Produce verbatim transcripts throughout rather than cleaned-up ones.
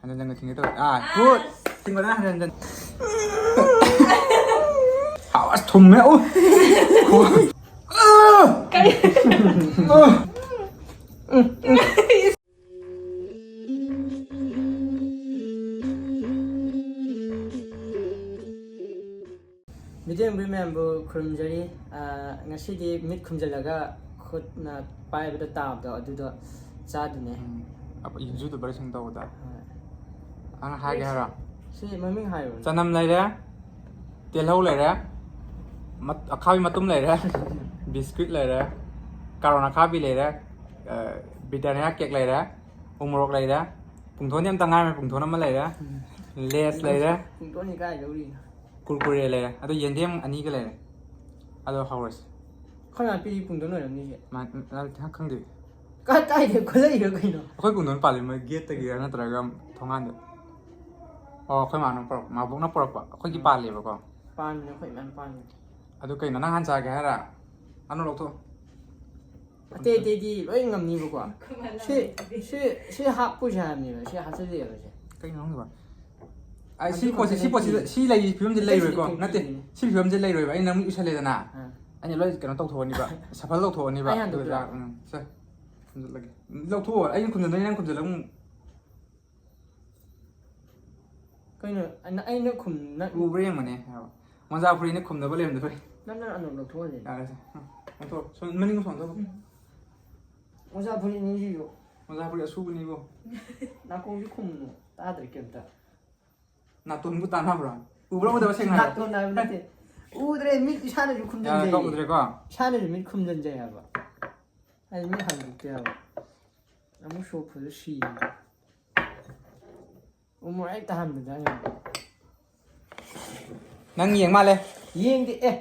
ꯍꯟꯖꯟ ꯍꯟꯖꯟꯒ ꯊꯤꯡꯒꯦ ꯇꯧꯋꯦ꯫ ꯑꯥ, good꯫ ꯊꯤꯡꯕꯗ ꯍꯟꯖꯟ ꯍꯟꯖꯟ꯫ ꯍꯥꯎ, ꯑꯁ, ꯊꯨꯝꯃꯦ꯫ ꯎ꯫ ꯀꯔꯤ? ꯃꯤꯇꯩ ꯃꯌꯥꯝꯕꯨ ꯈꯨꯔꯨꯝꯖꯔꯤ꯫ ꯑ, ꯉꯁꯤꯗꯤ ꯃꯤꯠ ꯈꯨꯝꯖꯤꯜꯂꯒ ꯈꯨꯠꯅ ꯄꯥꯏꯕꯗ ꯇꯥꯕꯗꯣ ꯑꯗꯨꯗꯣ ꯆꯥꯗꯨꯅꯦ꯫ ꯎꯝ꯫ ꯑꯞ-, YouTuberꯁꯤꯡ ꯇꯧꯕꯗ꯫ ꯍꯣꯏ꯫ ꯅꯪ ꯍꯥꯏꯒꯦ ꯍꯥꯏꯔꯣ? ꯁꯤ ꯃꯃꯤꯡ ꯍꯥꯏꯔꯣꯅꯦ꯫ ꯆꯅꯝ ꯂꯩꯔꯦ, ꯇꯤꯜꯍꯧ ꯂꯩꯔꯦ, ꯃꯠ-, ꯑꯈꯥꯕꯤ ꯃꯇꯨꯝ ꯂꯩꯔꯦ, ꯕꯤꯁꯀ꯭ꯋꯤꯠ ꯂꯩꯔꯦ, ꯀꯥꯔꯣꯟ ꯑꯈꯥꯕꯤ ꯂꯩꯔꯦ, ꯑ, Britannia cake ꯂꯩꯔꯦ, ꯎꯃꯣꯔꯣꯛ ꯂꯩꯔꯦ, ꯄꯨꯡꯊꯣꯟꯗꯤ ꯑꯝꯇ ꯉꯥꯏꯔꯝꯃꯦ, ꯄꯨꯡꯊꯣꯟ ꯑꯃ ꯂꯩꯔꯦ, ꯎꯝ꯫ Lays ꯂꯩꯔꯦ꯫ ꯄꯨꯡꯊꯣꯟꯗꯤ ꯀꯥꯏ ꯂꯧꯔꯤꯅꯣ? ꯀꯨꯔꯀꯨꯔꯦ ꯂꯩꯔꯦ꯫ ꯑꯗꯣ ꯌꯦꯟꯗꯦꯝ ꯑꯅꯤꯒ ꯂꯩꯔꯦ꯫ ꯑꯗꯣ ꯍꯧꯔꯁꯤ꯫ ꯑꯩꯈꯣꯏ ꯃꯥ ꯄꯤꯔꯤ ꯄꯨꯡꯊꯣꯟ ꯑꯣꯏꯔꯝꯅꯤꯁꯦ꯫ ꯃꯥ-, ꯃꯥ-, ꯈꯪꯗꯦ꯫ ꯀꯥꯏ, ꯀꯥꯏꯗꯩ ꯈꯨꯠꯂꯩꯔꯣ ꯀꯩꯅꯣ? ꯑꯩꯈꯣꯏ ꯄꯨꯡꯊꯣꯟ ꯄꯥꯜꯂꯤ ꯃꯣꯏ gateꯇꯒꯤꯔ ꯅꯠꯇ꯭ꯔꯒ ꯊꯣꯡꯒꯥꯟꯗ꯫ ꯑꯣ, ꯑꯩꯈꯣꯏ ꯃꯥꯅ ꯄꯨꯔꯛꯄ, ꯃꯥꯕꯣꯛꯅ ꯄꯨꯔꯛꯄ꯫ ꯑꯩꯈꯣꯏꯒꯤ ꯎꯝ꯫ ꯄꯥꯜꯂꯦꯕꯀꯣ꯫ ꯄꯥꯟꯕꯅꯦ, ꯑꯩꯈꯣꯏ ꯃꯌꯥꯝ ꯄꯥꯟꯕꯅꯦ꯫ ꯑꯗꯨ ꯀꯩꯅꯣ, ꯅꯪ ꯍꯥꯟꯅ ꯆꯥꯒꯦ ꯍꯥꯏꯔ? ꯑꯅꯧ ꯂꯧꯊꯣꯛꯑꯣ꯫ ꯑꯇꯩ ꯑꯇꯩꯗꯤ ꯂꯣꯏ ꯉꯝꯅꯤꯕꯀꯣ꯫ ꯁꯤ, ꯁꯤ, ꯁꯤ ꯍꯥꯞꯄꯣꯏꯁꯦ ꯍꯥꯏꯕꯅꯦꯕ, ꯁꯤ ꯍꯥꯞꯆꯤꯜꯂꯛꯑꯦꯕ ꯁꯦ꯫ ꯀꯩꯅꯣ ꯈꯪꯗꯦꯕ꯫ ꯑꯩ ꯁꯤ ꯑꯗꯨ ꯄꯣꯠꯁꯦ, ꯁꯤ ꯈꯛꯇꯅꯦ ꯄꯣꯠꯁꯤꯗ, ꯀꯤꯔꯤꯁꯦ꯫ ꯁꯤ ꯂꯩꯔꯤ ꯐꯤꯕꯝꯁꯦ ꯑꯇꯩꯁꯤꯗꯤ ꯂꯩꯔꯣꯏꯀꯣ꯫ ꯀꯩꯝ ꯅꯠꯇꯦ, ꯀꯤꯗꯦ꯫ ꯁꯤ ꯐꯤꯕꯝꯁꯦ ꯂꯩꯔꯣꯏꯕ꯫ ꯑꯩꯅ ꯅꯪ ꯃꯤꯠ ꯎꯏꯁꯜꯂꯦꯗꯅ꯫ ꯑꯥ꯫ ꯑꯩꯅ ꯂꯣꯏ ꯀꯩꯅꯣ ꯇꯧꯊꯣꯛꯑꯅꯤꯕ, shuffle ꯇꯧꯊꯣꯛꯑꯅꯤꯕ꯫ ꯑꯩ ꯍꯥꯟꯅ ꯑꯗꯨꯒ ꯇꯧꯗꯣꯏꯔꯣ? ꯂꯥꯛ-, ꯎꯝ, ꯁꯦ꯫ ꯈꯨꯝꯖꯤꯜꯂꯒꯦ꯫ ꯂꯧꯊꯣꯛꯑꯣ, ꯑꯩꯅ ꯈꯨꯝꯖꯤꯜꯂꯒ ꯑꯃꯨꯛ꯫ ꯀꯩꯅꯣ? ꯑꯩꯅ, ꯑꯩꯅ ꯈꯨꯝ-, ꯅꯪ ꯎꯕ꯭ꯔꯥ ꯌꯦꯡꯉꯨꯅꯦ ꯍꯥꯏꯕ꯫ ꯃꯣꯟꯖꯥ ꯐꯨꯔꯤꯠꯅ ꯈꯨꯝꯅꯕ ꯂꯩꯔꯝꯗꯕꯩ꯫ ꯅꯪ, ꯅꯪ ꯑꯅꯣꯞ ꯂꯧꯊꯣꯛꯍꯜꯂꯦ꯫ ꯌꯥꯔꯦꯁꯦ꯫ ꯎꯝ, ꯂꯧꯊꯣꯛꯑꯣ꯫ ꯁꯣꯝ ꯃꯅꯤꯡ ꯁꯣꯝ ꯂꯧꯊꯣꯛꯑꯣ꯫ ꯎꯝ꯫ ꯃꯣꯟꯖꯥ ꯐꯨꯔꯤꯠ ꯑꯅꯤꯁꯤꯁꯨ꯫ ꯃꯣꯟꯖꯥ ꯐꯨꯔꯤꯠ ꯑꯁꯨꯕꯅꯤꯕꯣ꯫ ꯅꯥꯀꯣꯡꯗꯤ ꯈꯨꯝꯃꯨ꯫ ꯇꯥꯗ꯭ꯔꯦ ꯀꯩꯝꯇ꯫ ꯅꯥꯇꯣꯟꯕꯨ ꯇꯥꯟꯅꯕ꯭ꯔꯣ? ꯎꯕ꯭ꯔꯥ ꯎꯗꯕ ꯁꯦꯡꯅ ꯍꯥꯏꯔꯣ? ꯅꯥꯇꯣꯟ ꯍꯥꯏꯕ ꯅꯠꯇꯦ꯫ ꯎꯗ꯭ꯔꯦ, ꯃꯤꯠ ꯏꯁꯥꯅꯁꯨ ꯈꯨꯝꯖꯤꯟꯖꯩꯌꯦ꯫ ꯌꯥꯔꯦ, ꯀꯛ ꯎꯗ꯭ꯔꯦꯀꯣ? ꯏꯁꯥꯅꯁꯨ ꯃꯤꯠ ꯈꯨꯝꯖꯤꯟꯖꯩ ꯍꯥꯏꯕ꯫ ꯑꯩ ꯃꯤꯠ ꯍꯥꯡꯗꯣꯛꯇꯦ ꯍꯥꯏꯕ꯫ ꯑꯃꯨꯛ ꯁꯣꯛꯄꯗ ꯁꯤꯔꯦ꯫ ꯎꯃꯣꯔꯣꯛ ꯍꯦꯛꯇ ꯍꯥꯟꯕꯗ ꯑꯩꯅ꯫ ꯅꯪ ꯌꯦꯡ ꯃꯥꯜꯂꯦ꯫ ꯌꯦꯡꯗꯦ, ꯑꯦ꯫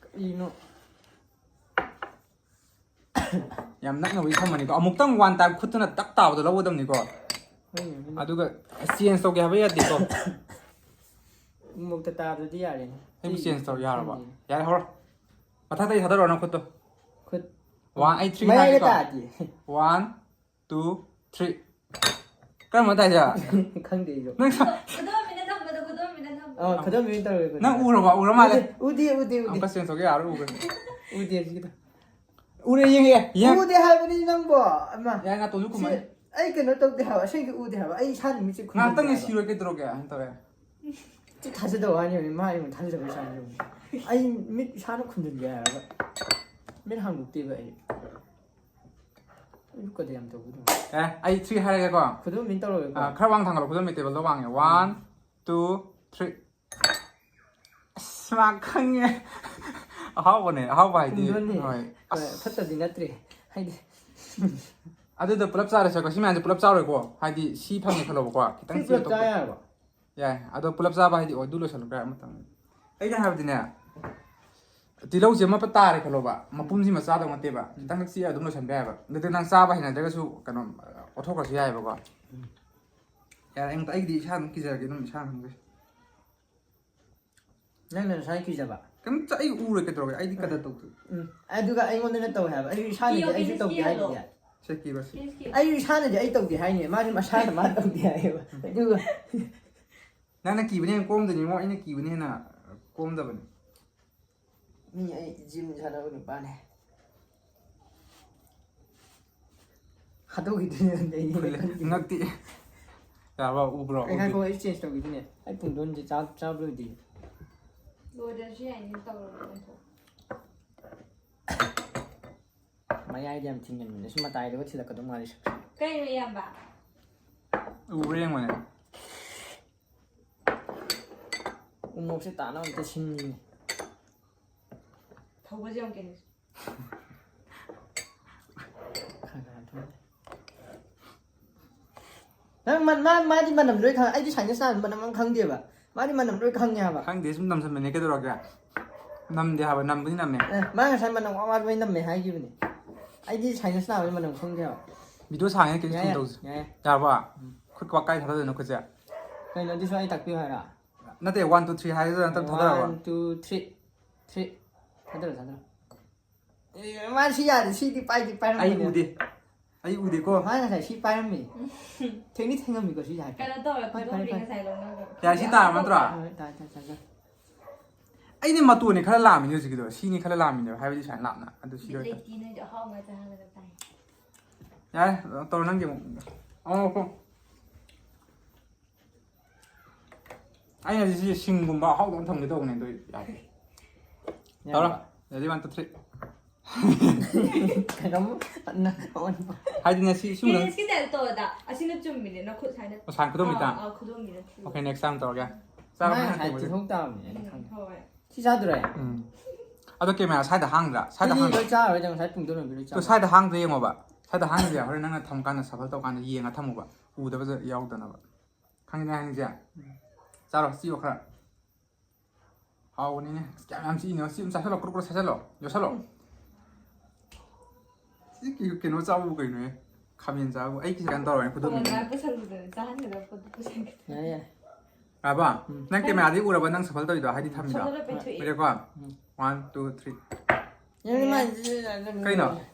ꯀꯔꯤꯅꯣ? ꯌꯥꯝ ꯅꯛꯅꯕꯨꯗꯤ ꯊꯝꯃꯅꯤꯀꯣ꯫ ꯑꯃꯨꯛꯇꯪ one time ꯈꯨꯠꯇꯨꯅ ꯇꯛ ꯇꯥꯕꯗꯣ ꯂꯧꯒꯗꯕꯅꯤꯀꯣ꯫ ꯍꯣꯏꯅꯦ, ꯍꯣꯏꯅꯦ꯫ ꯑꯗꯨꯒ change ꯇꯧꯒꯦ ꯍꯥꯏꯕ ꯌꯥꯗꯦꯀꯣ꯫ ꯃꯨꯛꯇ ꯇꯥꯕꯗꯨꯗꯤ ꯌꯥꯔꯦꯅꯦ꯫ ꯑꯩꯕꯨ change ꯇꯧ ꯌꯥꯔꯕꯣ? ꯈꯪꯗꯦꯅꯦ꯫ ꯌꯥꯔꯦ, ꯍꯧꯔꯣ꯫ ꯃꯊꯛꯇꯒꯤ ꯊꯥꯗꯔꯛꯑꯣ ꯅꯪ ꯈꯨꯠꯇꯣ꯫ ꯈꯨꯠ One, ꯑꯩ three ꯃꯌꯥꯏꯗ ꯍꯥꯏꯒꯦꯀꯣ. ꯇꯥꯗꯤ. One, two, three. ꯀꯔꯝꯕ ꯇꯥꯏꯁꯦ? ꯈꯪꯗꯦ ꯑꯩꯁꯨ. ꯅꯪ ꯁ- ꯈꯨꯗꯣꯝꯕꯤꯅ ꯊꯝꯕꯗꯣ ꯈꯨꯗꯣꯝꯕꯤꯅ ꯊꯝꯕꯗꯣ ꯑꯥ ꯈꯨꯗꯣꯝꯕꯤ ꯑꯣꯏꯅ ꯇꯧꯔꯒꯦ. ꯅꯪ ꯎꯔꯕ? ꯎꯔ ꯃꯥꯜꯂꯦ. ꯎꯗꯦ ꯎꯗꯦ ꯎꯗꯦ. ꯑꯃꯨꯛꯀ ꯆꯦꯟꯊꯣꯛꯀꯦ, ꯌꯥꯔꯣꯏ, ꯎꯈ꯭ꯔꯦ. ꯎꯗꯦ ꯁꯤꯗ. ꯎꯔꯦ, ꯌꯦꯡꯉꯦ, ꯌꯦꯡ. ꯎꯗꯦ ꯍꯥꯏꯕꯅꯤ ꯅꯪꯕꯣ. ꯑꯃ. ꯌꯥꯏ, ꯅꯥꯇꯣꯟꯁꯨ ꯁꯤ ꯈꯨꯝꯃꯅꯤ. ꯑꯩ ꯀꯩꯅꯣ ꯇꯧꯗꯦ ꯍꯥꯏꯕ, ꯑꯁꯦꯡꯒꯤ ꯎꯗꯦ ꯍꯥꯏꯕ, ꯑꯩ ꯏꯁꯥꯅ ꯃꯤꯠꯁꯦ ꯈꯨꯝꯖꯤꯟꯗꯦ ꯉꯥꯏꯍꯥꯛꯇꯪꯗꯤ ꯍꯥꯏꯕ. ꯁꯤꯔꯣꯏ ꯀꯩꯗꯧꯔꯒꯦ ꯍꯥꯏꯅ ꯇꯧꯔꯦ. ꯁꯤ ꯊꯥꯖꯗꯕ ꯋꯥꯅꯤ, ꯃꯥ ꯑꯩꯉꯣꯟꯗ ꯊꯥꯖꯗꯕ ꯏꯁꯥꯅ ꯂꯧꯕꯅꯤ. ꯑꯩ ꯃꯤꯠ ꯏꯁꯥꯅ ꯈꯨꯝꯖꯤꯟꯒꯦ ꯍꯥꯏꯔꯒ ꯃꯤꯠ ꯍꯥꯡꯗꯣꯛꯇꯦꯕ ꯑꯩ. ꯑꯩꯁꯨ ꯀꯗꯤ ꯌꯥꯝ ꯇꯧꯕꯗꯣ. ꯑꯦ, ꯑꯩ three ꯍꯥꯏꯔꯒꯦꯀꯣ. ꯈꯨꯗꯣꯝꯕꯤꯅ ꯇꯧꯔꯒꯦꯀꯣ. ꯑꯥ, ꯈꯔ ꯋꯥꯡ ꯊꯥꯡꯒꯠꯂꯣ, ꯈꯨꯗꯣꯝꯕꯤ ꯇꯦꯕꯜꯗꯣ ꯋꯥꯡꯉꯦ. One, two, three. ꯑꯁ, ꯃꯥ ꯈꯪꯉꯦ. ꯑꯍꯥꯎꯕꯅꯦ, ꯑꯍꯥꯎꯕ ꯍꯥꯏꯗꯤ. ꯈꯨꯝꯗꯣꯟꯅꯦ. ꯍꯣꯏ. ꯍꯣꯏ, ꯐꯠꯇꯕꯗꯤ ꯅꯠꯇ꯭ꯔꯦ. ꯍꯥꯏꯗꯤ ꯑꯗꯨꯗꯣ ꯄꯨꯂꯞ ꯆꯥꯔꯁꯦꯀꯣ, ꯁꯤ ꯃꯌꯥꯝꯁꯦ ꯄꯨꯂꯞ ꯆꯥꯔꯣꯏꯀꯣ, ꯍꯥꯏꯗꯤ ꯁꯤ ꯐꯪꯉꯦ ꯈꯜꯂꯣꯕꯀꯣ, ꯈꯤꯇꯪ ꯁꯤ ꯁꯤ ꯄꯨꯂꯞ ꯆꯥ ꯑꯇꯣꯞꯄ. ꯌꯥꯔꯕꯣ? ꯌꯥꯏ, ꯑꯗꯣ ꯄꯨꯂꯞ ꯆꯥꯕ ꯍꯥꯏꯗꯤ ꯑꯣ, ꯑꯗꯨ ꯂꯣꯏꯁꯜꯂꯨ ꯀꯥꯏ ꯑꯃꯇꯪ. ꯑꯩꯅ ꯍꯥꯏꯕꯗꯤꯅꯦ, ꯇꯤꯜꯍꯧꯁꯦ ꯑꯃ ꯇꯥꯔꯦ ꯈꯜꯂꯣꯕ, ꯃꯄꯨꯝꯁꯤꯃ ꯆꯥꯗꯧ ꯅꯠꯇꯦꯕ, ꯈꯤꯇꯪ ꯆꯤꯛꯑ ꯑꯗꯨꯝ ꯂꯣꯏꯁꯟꯕ ꯌꯥꯏꯕ. ꯑꯗꯨꯗꯤ ꯅꯪ ꯆꯥꯕ ꯍꯩꯅꯗ꯭ꯔꯒꯁꯨ ꯀꯩꯅꯣ, ꯑꯣꯠꯊꯣꯛꯈ꯭ꯔꯁꯨ ꯌꯥꯏꯕꯀꯣ. ꯌꯥꯔꯦ, ꯑꯩ ꯑꯩꯒꯤꯗꯤ ꯏꯁꯥ ꯑꯗꯨꯝ ꯀꯤꯖꯔꯒꯦ, ꯑꯗꯨꯝ ꯏꯁꯥ ꯈꯪꯖꯩ. ꯅꯪꯅ ꯅꯁꯥꯒꯤ ꯀꯤꯖꯕ. ꯀꯩꯝꯇ ꯑꯩ ꯎꯔꯣꯏ ꯀꯩꯗꯧꯔꯒꯦ, ꯑꯩꯗꯤ ꯀꯗꯔ ꯇꯧꯗꯦ. ꯎꯝ. ꯑꯗꯨꯒ ꯑꯩꯉꯣꯟꯗꯅ ꯇꯧꯋꯦ ꯍꯥꯏꯕ, ꯑꯩꯁꯨ ꯏꯁꯥꯅꯗꯤ ꯀꯤꯌꯣ, ꯑꯩꯁꯨ ꯀꯤꯌꯣ, ꯇꯧꯗꯦ ꯀꯤꯌꯣ. ꯍꯥꯏꯗꯨꯗꯤ. ꯁꯦ, ꯀꯤꯕ ꯁꯦ. Please, please. ꯑꯩꯁꯨ ꯏꯁꯥꯅꯗꯤ ꯑꯩ ꯇꯧꯗꯦ ꯍꯥꯏꯅꯦ, ꯃꯥꯁꯨ ꯃꯁꯥꯅ ꯃꯥ ꯇꯧꯗꯦ ꯍꯥꯏꯌꯦꯕ. ꯑꯗꯨꯒ ꯅꯪꯅ ꯀꯤꯕꯅ ꯍꯦꯟꯅ ꯀꯣꯝꯗꯣꯏꯅꯤꯉꯣ, ꯑꯩꯅ ꯀꯤꯕꯅ ꯍꯦꯟꯅ ꯀꯣꯝꯗꯕꯅꯤ. ꯃꯤ ꯑꯩ ꯖꯤꯝ ꯁꯥꯟꯅꯕ ꯅꯨꯄꯥꯅꯦ. ꯍꯥꯠꯇꯣꯛꯈꯤꯗꯣꯏꯅꯦ ꯑꯩꯗꯤ. ꯐꯨꯜꯂꯦ. ꯉꯛꯇꯤ. ꯌꯥꯔꯕ? ꯎꯕ꯭ꯔꯣ? ꯑꯩ ꯉꯥꯏꯈꯣ, ꯑꯩ ꯆꯦꯟꯖ ꯇꯧꯈꯤꯗꯣꯏꯅꯦ. ꯑꯩ ꯄꯨꯡꯗꯣꯟꯁꯦ ꯆꯥ ꯆꯥꯕ ꯂꯣꯏꯗꯦ. ꯂꯣꯏꯗ꯭ꯔꯁꯨ ꯌꯥꯏꯅꯦ, ꯇꯧꯔꯒ ꯑꯣꯟꯊꯣꯛ. ꯃꯌꯥꯏꯗ ꯌꯥꯝ ꯊꯤꯡꯖꯤꯟꯕꯅꯦ, ꯁꯤ ꯃꯇꯥꯏꯗꯒ ꯊꯤꯜꯂꯛꯀꯗꯧ ꯃꯥꯜꯂꯤ ꯁꯛꯁꯦ. ꯀꯩꯅꯣ ꯏꯌꯥꯝꯕ? ꯎꯕ꯭ꯔꯥ ꯌꯦꯡꯉꯣꯅꯦ. ꯎꯃꯣꯛꯁꯦ ꯇꯥꯅꯕ ꯑꯝꯇ ꯁꯤꯟꯅꯤꯡꯉꯤ. ꯊꯧꯕꯁꯦ ꯌꯥꯝ ꯀꯩꯅꯣ. ꯈꯔ ꯈꯔ ꯑꯗꯨꯝ. ꯅꯪ ꯃ- ꯃꯥ- ꯃꯥꯗꯤ ꯃꯅꯝ ꯂꯣꯏ ꯈꯪꯉꯦ, ꯑꯩꯗꯤ ꯁꯥꯏꯅꯁ ꯅꯥꯕ ꯃꯅꯝ ꯑꯃ ꯈꯪꯗꯦꯕ, ꯃꯥꯗꯤ ꯃꯅꯝ ꯂꯣꯏ ꯈꯪꯉꯦ ꯍꯥꯏꯕ. ꯈꯪꯗꯦ, ꯁꯨꯝ ꯅꯝꯁꯟꯕꯅꯦ, ꯀꯩꯗꯧꯔꯒꯦ? ꯅꯝꯗꯦ ꯍꯥꯏꯕ, ꯅꯝꯕꯨꯗꯤ ꯅꯝꯃꯦ. ꯑꯦ, ꯃꯥ ꯉꯁꯥꯏ ꯃꯅꯝ ꯋꯥ ꯋꯥ ꯂꯣꯏ ꯅꯝꯃꯦ ꯍꯥꯏꯈꯤꯕꯅꯦ. ꯑꯩꯗꯤ ꯁꯥꯏꯅꯁ ꯅꯥꯕꯒꯤ ꯃꯅꯝ ꯈꯪꯗꯦ ꯍꯥꯏꯕ. ꯚꯤꯗꯤꯑꯣ ꯁꯥꯡꯉꯦ, ꯀꯩꯅꯣ ꯌꯥꯏ, ꯇꯧꯁꯤ. ꯌꯥꯏ. ꯌꯥꯔꯕꯣ? ꯈꯨꯠ ꯀꯥꯏ ꯊꯥꯗꯗꯣꯏꯅꯣ, ꯈꯨꯠꯁꯦ? ꯀꯩꯅꯣ, ꯑꯗꯨꯁꯨ ꯑꯩ ꯇꯥꯛꯄꯤꯌꯨ ꯍꯥꯏꯔꯣ? ꯅꯠꯇꯦ, one, two, three ꯍꯥꯏꯗꯨꯗ ꯑꯝꯇ ꯊꯥꯗꯔꯕ. One, two, three. Three. ꯊꯥꯗꯔꯣ, ꯊꯥꯗꯔꯣ. ꯑꯦ, ꯃꯥ ꯁꯤ ꯌꯥꯗꯦ, ꯁꯤꯗꯤ ꯄꯥꯏꯗꯤ ꯑꯩ ꯄꯥꯏꯔꯝꯕꯅꯦ꯫ ꯎꯗꯦ꯫ ꯑꯩ ꯎꯗꯦꯀꯣ꯫ ꯃꯥ ꯉꯁꯥꯏ ꯁꯤ ꯄꯥꯏꯔꯝꯃꯤ꯫ ꯊꯦꯡꯗꯤ ꯊꯦꯡꯉꯝꯃꯤꯀꯣ ꯁꯤꯁꯦ ꯍꯥꯏꯐꯦꯠ꯫ ꯀꯩꯅꯣ ꯇꯧꯔꯦ, ꯍꯣꯏ, ꯈꯨꯗꯣꯝꯕꯤ ꯐꯔꯦ, ꯐꯔꯦ꯫ ꯉꯁꯥꯏ ꯂꯧꯅꯈ꯭ꯔꯕ꯫ ꯌꯥꯔꯦ, ꯁꯤ ꯇꯥꯔꯕ ꯅꯠꯇ꯭ꯔꯣ? ꯍꯣꯏ, ꯇꯥꯏ, ꯇꯥꯏ, ꯇꯥꯏ, ꯇꯥꯏ꯫ ꯑꯩꯗꯤ ꯃꯇꯣꯟꯅꯤ ꯈꯔ ꯂꯥꯝꯃꯤꯅꯦ ꯍꯧꯖꯤꯛꯀꯤꯗꯣ꯫ ꯁꯤꯅꯤ ꯈꯔ ꯂꯥꯝꯃꯤꯅꯦꯕ, ꯍꯥꯏꯕꯗꯤ ꯁꯨꯃꯥꯏꯅ ꯂꯥꯞꯅ꯫ ꯑꯗꯨ ꯁꯤ ꯕꯤꯠ ꯂꯣꯏꯔꯦ꯫ ꯂꯩꯇꯦ, ꯅꯣꯏꯁꯨ ꯑꯍꯥꯎꯕ ꯆꯥꯍꯜꯂꯒ ꯇꯥꯏ꯫ ꯌꯥꯔꯦ, ꯇꯧꯔꯣ ꯅꯪꯒꯤ ꯑꯃꯨꯛ꯫ ꯑꯃꯨꯛ ꯑꯃꯨꯛ꯫ ꯑꯩꯅ ꯁꯤ ꯁꯤꯡꯒꯨꯝꯕ ꯑꯍꯥꯎꯕ ꯑꯃ ꯊꯝꯒꯦ ꯇꯧꯕꯅꯦ, ꯑꯗꯨ ꯌꯥꯗꯦ꯫ ꯌꯥꯔꯕ? ꯇꯧꯔꯣ꯫ Ready, one, two, three꯫ ꯀꯩꯅꯣꯝ ꯑꯣꯟꯕ꯫ ꯍꯥꯏꯗꯤꯅꯦ, ꯁꯤ, ꯁꯤ ꯇꯦꯅꯤꯁꯀꯤ type ꯇꯧꯔꯗ, ꯑꯁꯤꯅ ꯆꯨꯝꯃꯤꯅꯦ, ꯅꯈꯨꯠ ꯁꯨꯃꯥꯏꯅ꯫ ꯑꯣ, ꯁꯥꯏꯟ ꯈꯨꯗꯣꯝꯕꯤ ꯑꯥ, ꯇꯥ? ꯑꯥ, ꯈꯨꯗꯣꯝꯕꯤꯅ ꯆꯨꯝꯃꯤ꯫ Okay, next time ꯇꯧꯔꯒꯦ꯫ ꯆꯥꯔꯣ, ꯃꯥꯏ ꯅꯪ ꯍꯥꯏ ꯍꯥꯏꯕꯗꯣ꯫ ꯆꯤꯜꯍꯧ ꯇꯥꯕꯅꯦ, ꯑꯩꯅ ꯎꯝ, ꯈꯪꯉꯦ꯫ ꯍꯣꯏ꯫ ꯁꯤ ꯆꯥꯗ꯭ꯔꯦ? ꯎꯝ꯫ ꯑꯗꯣ camera ꯁ꯭ꯋꯥꯏꯗ ꯍꯥꯡꯗ꯭ꯔꯥ? ꯁ꯭ꯋꯥꯏꯗ ꯁꯤꯗꯤ ꯍꯥꯡ-, ꯂꯣꯏ ꯆꯥꯔꯣꯏꯗ, ꯉꯁꯥꯏ ꯄꯨꯡꯗꯣꯟ ꯑꯣꯏꯕ ꯂꯣꯏ ꯇꯣ, ꯆꯥꯔꯣꯏ꯫ ꯁ꯭ꯋꯥꯏꯗ ꯍꯥꯡꯗ꯭ꯔꯥ ꯌꯦꯡꯉꯣꯕ꯫ ꯁ꯭ꯋꯥꯏꯗ ꯍꯥꯡꯉꯤꯁꯦ ꯍꯣꯔꯦꯟ ꯅꯪꯅ ꯊꯝꯃꯀꯥꯟꯗ shuffle ꯇꯧꯀꯥꯟꯗ ꯌꯦꯡꯉ ꯊꯝꯃꯣꯕ꯫ ꯎꯗꯕꯗ ꯌꯥꯎꯗꯅꯕ꯫ ꯈꯪꯉꯤꯅ ꯍꯥꯏꯅꯤꯡꯁꯦ? ꯎꯝ꯫ ꯆꯥꯔꯣ, ꯆꯤꯛꯑꯣ ꯈꯔ꯫ ꯍꯥꯎꯕꯅꯤꯅꯦ꯫ ꯑꯁ, ꯀꯌꯥꯝ ꯌꯥꯝ ꯆꯤꯛꯏꯅꯣ? ꯆꯤꯛ ꯑꯃ ꯆꯥꯁꯤꯜꯂꯣ, ꯀ꯭ꯔꯨꯛ ꯀ꯭ꯔꯨꯛ ꯆꯥꯁꯤꯜꯂꯣ꯫ ꯌꯣꯠꯁꯤꯜꯂꯣ꯫ ꯎꯝ꯫ ꯁꯤ ꯀꯤ-, ꯀꯩꯅꯣ ꯆꯥꯕꯕꯨ ꯀꯩꯅꯣꯍꯦ? ꯈꯥꯃꯦꯟ ꯆꯥꯕꯕꯨ꯫ ꯑꯩ ꯀꯤꯁꯦ ꯀꯩꯅꯣ ꯇꯧꯔꯦ, ꯈꯨꯗꯣꯝꯕꯤꯅꯦ꯫ ꯄꯨꯁꯜꯂꯨꯗꯅ ꯆꯥꯍꯟꯒꯗꯕ ꯄꯣꯠꯇꯣ ꯄꯨꯁꯜꯂꯨꯗꯅ꯫ ꯌꯥꯔꯦ, ꯌꯥꯔꯦ꯫ ꯌꯥꯔꯕ? ꯎꯝ꯫ ꯅꯪ camera ꯗꯤ ꯎꯔꯕ ꯅꯪ shuffle ꯇꯧꯔꯤꯗꯣ? ꯍꯥꯏꯗꯤ ꯊꯝꯃꯤꯗꯣ? ꯁꯣꯝꯗ ꯂꯣꯏ ꯄꯦꯟꯊꯣꯛꯑꯦ꯫ ꯎꯔꯦꯀꯣ? ꯎꯝ꯫ One, two, three꯫ ꯌꯥꯔꯦ, ꯌꯥꯔꯦ, ꯌꯥꯔꯦ꯫ ꯀꯩꯅꯣ?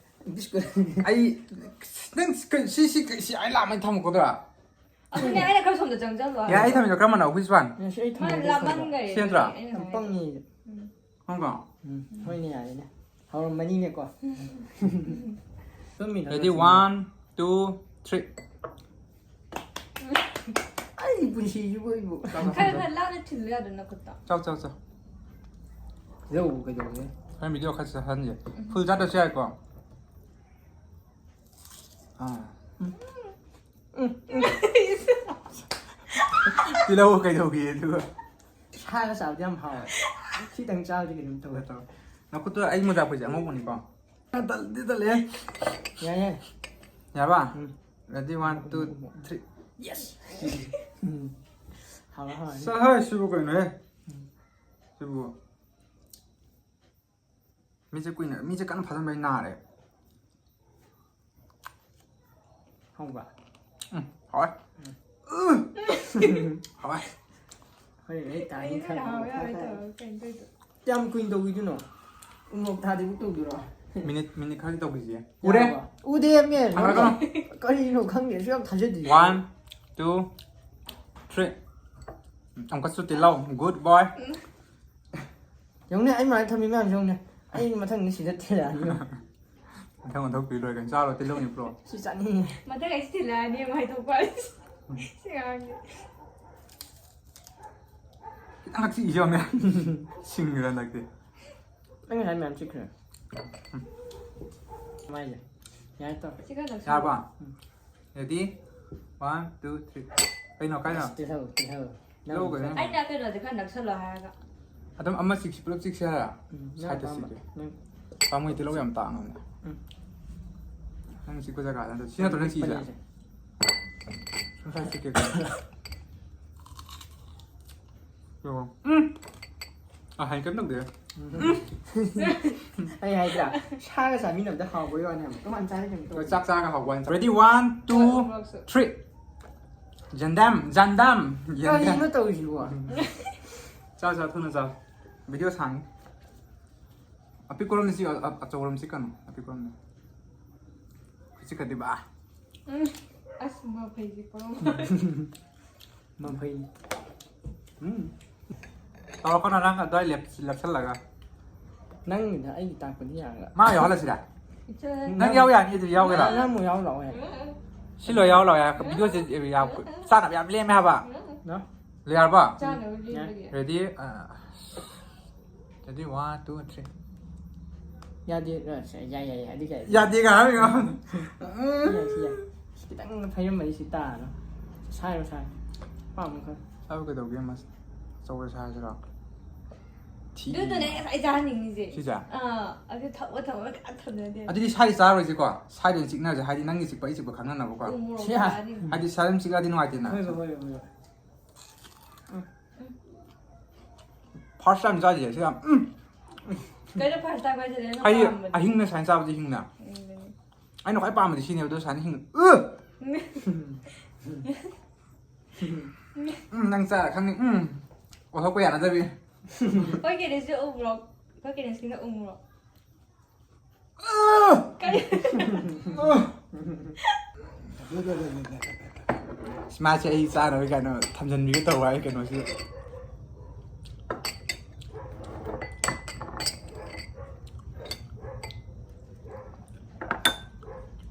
ꯕꯤꯁꯀꯨꯠ꯫ ꯑꯩ, ꯅꯪ ꯀꯩ-, ꯁꯤ, ꯁꯤ, ꯁꯤ ꯑꯩ ꯂꯥꯝꯃꯩ ꯊꯝꯃꯨꯀꯣ ꯑꯗꯨꯔ? ꯑꯗꯨꯅꯦ ꯑꯩꯅ ꯈꯔ ꯁꯣꯝꯗ ꯆꯪꯁꯤꯜꯂꯣ ꯌꯥꯏ, ꯑꯩ ꯍꯥꯏꯕ꯫ ꯊꯝꯃꯤꯗꯣ ꯀꯔꯝꯕꯅꯣ? Which one? ꯌꯥꯏ, ꯑꯩ ꯃꯥꯅ ꯊꯝꯃꯒꯦ ꯂꯥꯞꯃꯟꯈꯔꯦ ꯁꯤꯗ꯫ ꯁꯤ ꯅꯠꯇ꯭ꯔꯣ? ꯑꯩꯅ ꯌꯥꯝ ꯍꯥꯏꯔꯦ꯫ ꯄꯪꯉꯤ꯫ ꯎꯝ꯫ ꯈꯪꯕ꯭ꯔꯣ? ꯎꯝ, ꯍꯣꯏꯅꯦ, ꯌꯥꯔꯦꯅꯦ꯫ ꯍꯧꯔꯝꯃꯅꯤꯅꯦꯀꯣ꯫ ꯇꯨꯝꯃꯤꯅ Ready, ꯇꯨꯝꯃꯤꯅ꯫ One, two, three꯫ ꯑꯩ ꯄꯨꯟꯁꯤꯁꯤꯕꯨ ꯑꯩꯕꯨ꯫ ꯈꯔ ꯈꯔ ꯂꯥꯞꯅ ꯊꯤꯜꯂꯨ ꯌꯥꯗ꯭ꯔꯣ ꯅꯈꯨꯠꯇꯣ? ꯆꯥꯎ, ꯆꯥꯎ, ꯆꯥꯎ꯫ ꯌꯧ, ꯀꯩꯗꯧꯒꯦ? ꯍꯣꯔꯦꯟ video ꯈꯔ ꯆꯠꯍꯟꯁꯦ꯫ ꯎꯝ꯫ Full ꯆꯥꯗ꯭ꯔꯁꯨ ꯌꯥꯏꯀꯣ? ꯑꯥ꯫ ꯎꯝ꯫ ꯇꯤꯜꯍꯧ ꯀꯩꯗꯧꯒꯦ ꯑꯗꯨꯒ? ꯁꯥꯒ ꯆꯥꯕꯗꯤ ꯌꯥꯝ ꯍꯥꯎꯋꯦ꯫ ꯁꯤꯇꯪ ꯆꯥꯕꯗꯤ ꯀꯩꯅꯣꯝ ꯇꯧꯋꯦ꯫ ꯇꯧꯋꯦ, ꯇꯧꯋꯦ꯫ ꯅꯈꯨꯠꯇꯣ ꯑꯩ ꯃꯣꯖꯥ ꯐꯨꯔꯤꯠꯁꯦ ꯑꯉꯧꯕꯅꯤꯀꯣ꯫ ꯇꯜꯗꯤ ꯇꯜꯂꯦ꯫ ꯌꯥꯏ, ꯌꯥꯏ꯫ ꯌꯥꯔꯕ? ꯎꯝ꯫ Ready, one, two, three꯫ Yes! ꯎꯝ꯫ ꯍꯥꯎꯔꯦ, ꯍꯥꯎꯔꯦ꯫ ꯆꯠꯂꯣꯍꯦ, ꯁꯤꯕꯨ ꯀꯩꯅꯣꯍꯦ? ꯎꯝ꯫ ꯁꯤꯕꯨ꯫ ꯃꯤꯠꯁꯦ ꯀꯨꯏꯅ, ꯃꯤꯠꯁꯦ ꯀꯟꯅ ꯐꯥꯖꯤꯟꯕꯩ ꯅꯥꯔꯦ꯫ ꯍꯥꯎꯕ꯭ꯔꯥ? ꯎꯝ, ꯍꯥꯎꯋꯦ꯫ ꯎꯝ꯫ ꯎꯝ꯫ ꯍꯥꯎꯋꯦ꯫ ꯍꯣꯏ, ꯑꯩ ꯇꯥꯅꯤ ꯑꯩꯅ ꯈꯪꯉꯦ꯫ ꯍꯥꯎꯋꯦ ꯍꯥꯎꯋꯦ ꯇꯧꯔꯒ ꯀꯩꯅꯣ ꯇꯧꯔꯤꯗꯣ꯫ ꯀꯌꯥꯝ ꯀꯨꯏꯅ ꯇꯧꯈꯤꯗꯣꯏꯅꯣ? ꯎꯃꯣꯔꯣꯛ ꯊꯥꯗ꯭ꯔꯤꯕꯨꯛ ꯇꯧꯗꯣꯏꯔꯣ? ꯃꯤꯅꯤꯠ ꯃꯤꯅꯤꯠ ꯈꯔꯗꯤ ꯇꯧꯈꯤꯁꯦ꯫ ꯎꯔꯦ? ꯎꯗꯦ ꯃꯦ꯫ ꯊꯥꯡꯒꯠꯂꯛꯀꯅꯣ꯫ ꯀꯔꯤꯅꯣ ꯈꯪꯗꯦ, ꯁꯨ ꯌꯥꯝ ꯊꯥꯖꯗꯦ꯫ One, two, three. ꯑꯃꯨꯛꯀꯁꯨ ꯇꯤꯜꯍꯧ꯫ Good boy. ꯌꯦꯡꯉꯨꯅꯦ, ꯑꯩ ꯃꯥꯏ ꯊꯝꯃꯤ ꯃꯌꯥꯝꯁꯦ ꯌꯦꯡꯉꯨꯅꯦ꯫ ꯑꯩ ꯃꯊꯪꯗꯤ ꯁꯤꯗ ꯊꯤꯜꯂꯛꯑꯅꯤ꯫ ꯃꯊꯪ ꯑꯣꯟꯊꯣꯛꯄꯤ ꯂꯣꯏꯔꯦ ꯀꯩꯅꯣ꯫ ꯆꯥꯔꯣ, ꯇꯤꯜꯍꯧꯅꯤ ꯄ꯭ꯔꯣ꯫ ꯁꯤ ꯆꯥꯅꯤꯡꯉꯦ꯫ ꯃꯊꯪ ꯑꯩ ꯊꯤꯜꯂꯛꯑꯅꯤ ꯑꯃꯨꯛ ꯍꯥꯏꯗꯣꯛꯄ꯫ ꯁꯤ ꯑꯉꯥꯡꯁꯦ꯫ ꯈꯤꯇꯪ ꯍꯛꯆꯤ ꯏꯖꯕ ꯃꯌꯥꯝ꯫ ꯁꯤꯡꯈ꯭ꯔꯦ ꯍꯟꯗꯛꯇꯤ꯫ ꯑꯩ ꯉꯁꯥꯏ ꯃꯌꯥꯝ ꯆꯤꯛꯈ꯭ꯔꯦ꯫ ꯃꯥꯏꯁꯦ꯫ ꯌꯥꯔꯦ ꯇꯧꯔꯦ꯫ ꯁꯤ ꯈꯔ ꯅꯛꯁꯜꯂꯣ꯫ ꯌꯥꯔꯕ? ꯎꯝ꯫ Ready? One, two, three. ꯀꯩꯅꯣ, ꯀꯩꯅꯣ? ꯑꯁ, ꯇꯤꯜꯍꯧ, ꯇꯤꯜꯍꯧ꯫ ꯇꯤꯜꯍꯧ ꯀꯩꯅꯣ? ꯑꯩꯅ ꯀꯩꯅꯣꯁꯦ ꯈꯔ ꯅꯛꯁꯜꯂꯣ ꯍꯥꯏꯔꯒ꯫ ꯑꯗꯨꯝ ꯑꯃ ꯆꯤꯛꯁꯤ, ꯄꯨꯂꯞ ꯆꯤꯛꯁꯤ ꯍꯥꯏꯔ? ꯎꯝ, ꯅꯪ side ꯇ ꯑꯄꯥꯝꯕ꯫ ꯆꯤꯛꯀꯦ꯫ ꯅꯪ ꯄꯥꯝꯃꯨꯏ, ꯇꯤꯜꯍꯧ ꯌꯥꯝ ꯇꯥꯡꯉꯕꯅꯦ꯫ ꯎꯝ꯫ ꯅꯪ ꯆꯤꯛꯄ ꯖꯒꯥꯗ ꯅꯠꯇ꯭ꯔꯣ? ꯁꯤ ꯅꯠꯇ꯭ꯔꯣ ꯅꯪ ꯆꯤꯛꯏꯁꯦ? ꯄꯜꯂꯤꯁꯦ꯫ ꯁꯨꯝ side ꯆꯤꯛꯀꯦ ꯀꯩꯅꯣ? ꯌꯦꯡꯉꯣ꯫ ꯎꯝ꯫ ꯑ, ꯍꯥꯏ ꯀꯩꯝ ꯇꯧꯗꯦ꯫ ꯑꯩ ꯍꯥꯏꯗ꯭ꯔꯥ? ꯁꯥꯒ ꯆꯥꯃꯤꯟꯅꯕꯗ ꯍꯥꯎꯕꯩ ꯋꯥꯅꯦ ꯍꯥꯏꯕ꯫ ꯇꯣꯉꯥꯟ ꯆꯥꯔ ꯀꯩꯅꯣ ꯇꯧ꯫ ꯆꯥꯛ ꯆꯥꯔꯒ ꯍꯥꯎꯕ ꯋꯥꯅꯤ꯫ Ready? One, two, ꯍꯣꯏ, ꯎꯃꯣꯔꯣꯛꯁꯨ꯫ Three. ꯖꯟꯗꯥꯝ, ꯖꯟꯗꯥꯝ, ꯀꯔꯤꯅꯣ ꯖꯟꯗꯥꯝ꯫ ꯇꯧꯔꯤꯁꯤꯕꯣ? ꯆꯥ, ꯆꯥ, ꯊꯨꯅ ꯆꯥ꯫ Video ꯁꯥꯡꯉꯤ꯫ ꯑꯄꯤꯛꯄꯔꯣꯝꯗ ꯆꯤꯛ, ꯑ-, ꯑ-, ꯑꯆꯧꯕꯔꯣꯝ ꯆꯤꯛꯀꯅꯨ꯫ ꯑꯄꯤꯛꯄꯔꯣꯝꯗ꯫ ꯆꯤꯛꯀꯗꯣꯏꯕ꯫ ꯎꯝ꯫ ꯑꯁ, ꯃꯐꯩꯁꯦ ꯄꯨꯔꯥ꯫ ꯃꯐꯩ꯫ ꯎꯝ꯫ ꯇꯧꯔꯛꯀꯅꯣ ꯅꯪ ꯑꯗꯨꯋꯥꯏ ꯂꯦꯞ-, ꯂꯦꯞꯁꯜꯂꯒ꯫ ꯅꯪꯒꯤꯗ ꯑꯩꯒꯤ ꯇꯥꯛꯄꯗꯤ ꯌꯥꯔꯒ꯫ ꯃꯥ ꯌꯥꯎꯍꯜꯂꯁꯤꯔꯥ? ꯏꯆꯦ꯫ ꯅꯪ ꯌꯥꯎ ꯌꯥꯅꯤ, ꯑꯗꯨꯗꯤ ꯌꯥꯎꯒꯦꯔꯥ? ꯅꯪ ꯑꯃꯨꯛ ꯌꯥꯎ ꯂꯥꯛꯑꯣ ꯌꯥꯏ꯫ ꯁꯤ ꯂꯣꯏ ꯌꯥꯎ ꯂꯥꯛꯑꯣ ꯌꯥꯏ꯫ Video ꯁꯦ ꯌꯥꯝ ꯆꯥꯅꯕ ꯌꯥꯝ ꯂꯦꯝꯃꯦ ꯍꯥꯏꯕ꯫ ꯅꯣ? ꯂꯣꯏ ꯌꯥꯔꯕꯣ? ꯆꯥꯅꯕ ꯂꯦꯝꯕꯒꯤ꯫ Ready? ꯑ, Ready, one, two, three. ꯌꯥꯗꯦ, ꯑ, ꯁꯦ, ꯌꯥꯏ, ꯌꯥꯏ, ꯌꯥꯏ, ꯑꯗꯨ ꯌꯥꯏ꯫ ꯌꯥꯗꯦꯒ ꯍꯥꯏꯔꯤꯔꯣ? ꯁꯤ ꯌꯥꯏ, ꯁꯤ ꯌꯥꯏ꯫ ꯈꯤꯇꯪ ꯐꯩꯔꯝꯃꯗꯤ ꯁꯤ ꯇꯥꯔꯣ꯫ ꯁꯥꯏꯔꯣ, ꯁꯥꯏꯔꯣ꯫ ꯄꯥꯝꯃꯨ ꯈꯔ꯫ ꯁꯥꯏꯔꯣ ꯀꯩꯗꯧꯒꯦ, ꯃꯁ-, ꯑꯆꯧꯕ ꯁꯥꯏꯔꯁꯤꯔꯣ? ꯊꯤ꯫ ꯑꯗꯨꯗꯨꯅꯦ ꯑꯩ ꯆꯥꯍꯟꯅꯤꯡꯉꯤꯁꯦ꯫ ꯁꯤꯁꯦ? ꯑꯥ, ꯑꯗꯨ ꯊꯝꯃ ꯊꯝꯃ ꯀꯅꯥꯝ ꯊꯝꯅꯗꯦ꯫ ꯑꯗꯨꯗꯤ ꯁꯥꯏꯗꯤ ꯆꯥꯔꯣꯏꯁꯦꯀꯣ꯫ ꯁꯥꯏꯗ ꯑꯣꯏꯅ ꯆꯤꯛꯅꯔꯁꯦ꯫ ꯍꯥꯏꯗꯤ ꯅꯪꯒꯤ ꯆꯤꯛꯄ, ꯑꯩ ꯆꯤꯛꯄ ꯈꯪꯅꯅꯕꯀꯣ꯫ ꯎ ꯃꯣꯔꯣꯛ ꯁꯤ ꯍꯥ-, ꯆꯥꯅꯤꯡꯉꯤ꯫ ꯍꯥꯏꯗꯤ ꯁꯥꯏꯗ ꯑꯗꯨꯝ ꯆꯤꯛꯂꯛꯑꯗꯤ ꯅꯨꯡꯉꯥꯏꯇꯦꯅ꯫ ꯍꯣꯏ, ꯍꯣꯏ, ꯍꯣꯏ, ꯍꯣꯏ꯫ First time ꯆꯥꯔꯤꯁꯦ ꯁꯤ ꯌꯥꯝ, ꯎꯝ꯫ ꯀꯩꯅꯣ first time ꯍꯥꯏꯁꯦ ꯅꯪꯅ ꯍꯥꯏꯗꯤ ꯄꯥꯝꯕꯗꯤ? ꯑꯍꯤꯡꯅ ꯁꯨꯃꯥꯏꯅ ꯆꯥꯕꯁꯦ ꯍꯤꯡꯅ꯫ ꯎꯝ꯫ ꯑꯩꯅ ꯈ꯭ꯋꯥꯏ ꯄꯥꯝꯕꯗꯤ ꯁꯤꯅꯦꯕ, ꯑꯗꯣ ꯁꯨꯃꯥꯏꯅ ꯍꯤꯡꯅ, ꯎ! ꯎꯝ, ꯅꯪ ꯆꯥꯔ ꯈꯪꯅꯤ, ꯎꯝ꯫ ꯑꯣꯜꯊꯣꯛꯄ ꯌꯥꯅꯗꯕꯤ꯫ ꯑꯩꯈꯣꯏ ꯀꯦꯅꯦꯁꯁꯦ ꯎꯕ꯭ꯔꯣ? ꯑꯩꯈꯣꯏ ꯀꯦꯅꯦꯁꯀꯤꯅ ꯎꯕ꯭ꯔꯣ? ꯏꯁ, ꯃꯥꯁꯦ ꯑꯩ ꯆꯥꯅꯕ ꯀꯩꯅꯣ ꯊꯝꯖꯟꯕꯤꯒꯦ ꯇꯧꯕ ꯑꯩ ꯀꯩꯅꯣꯁꯤꯗ꯫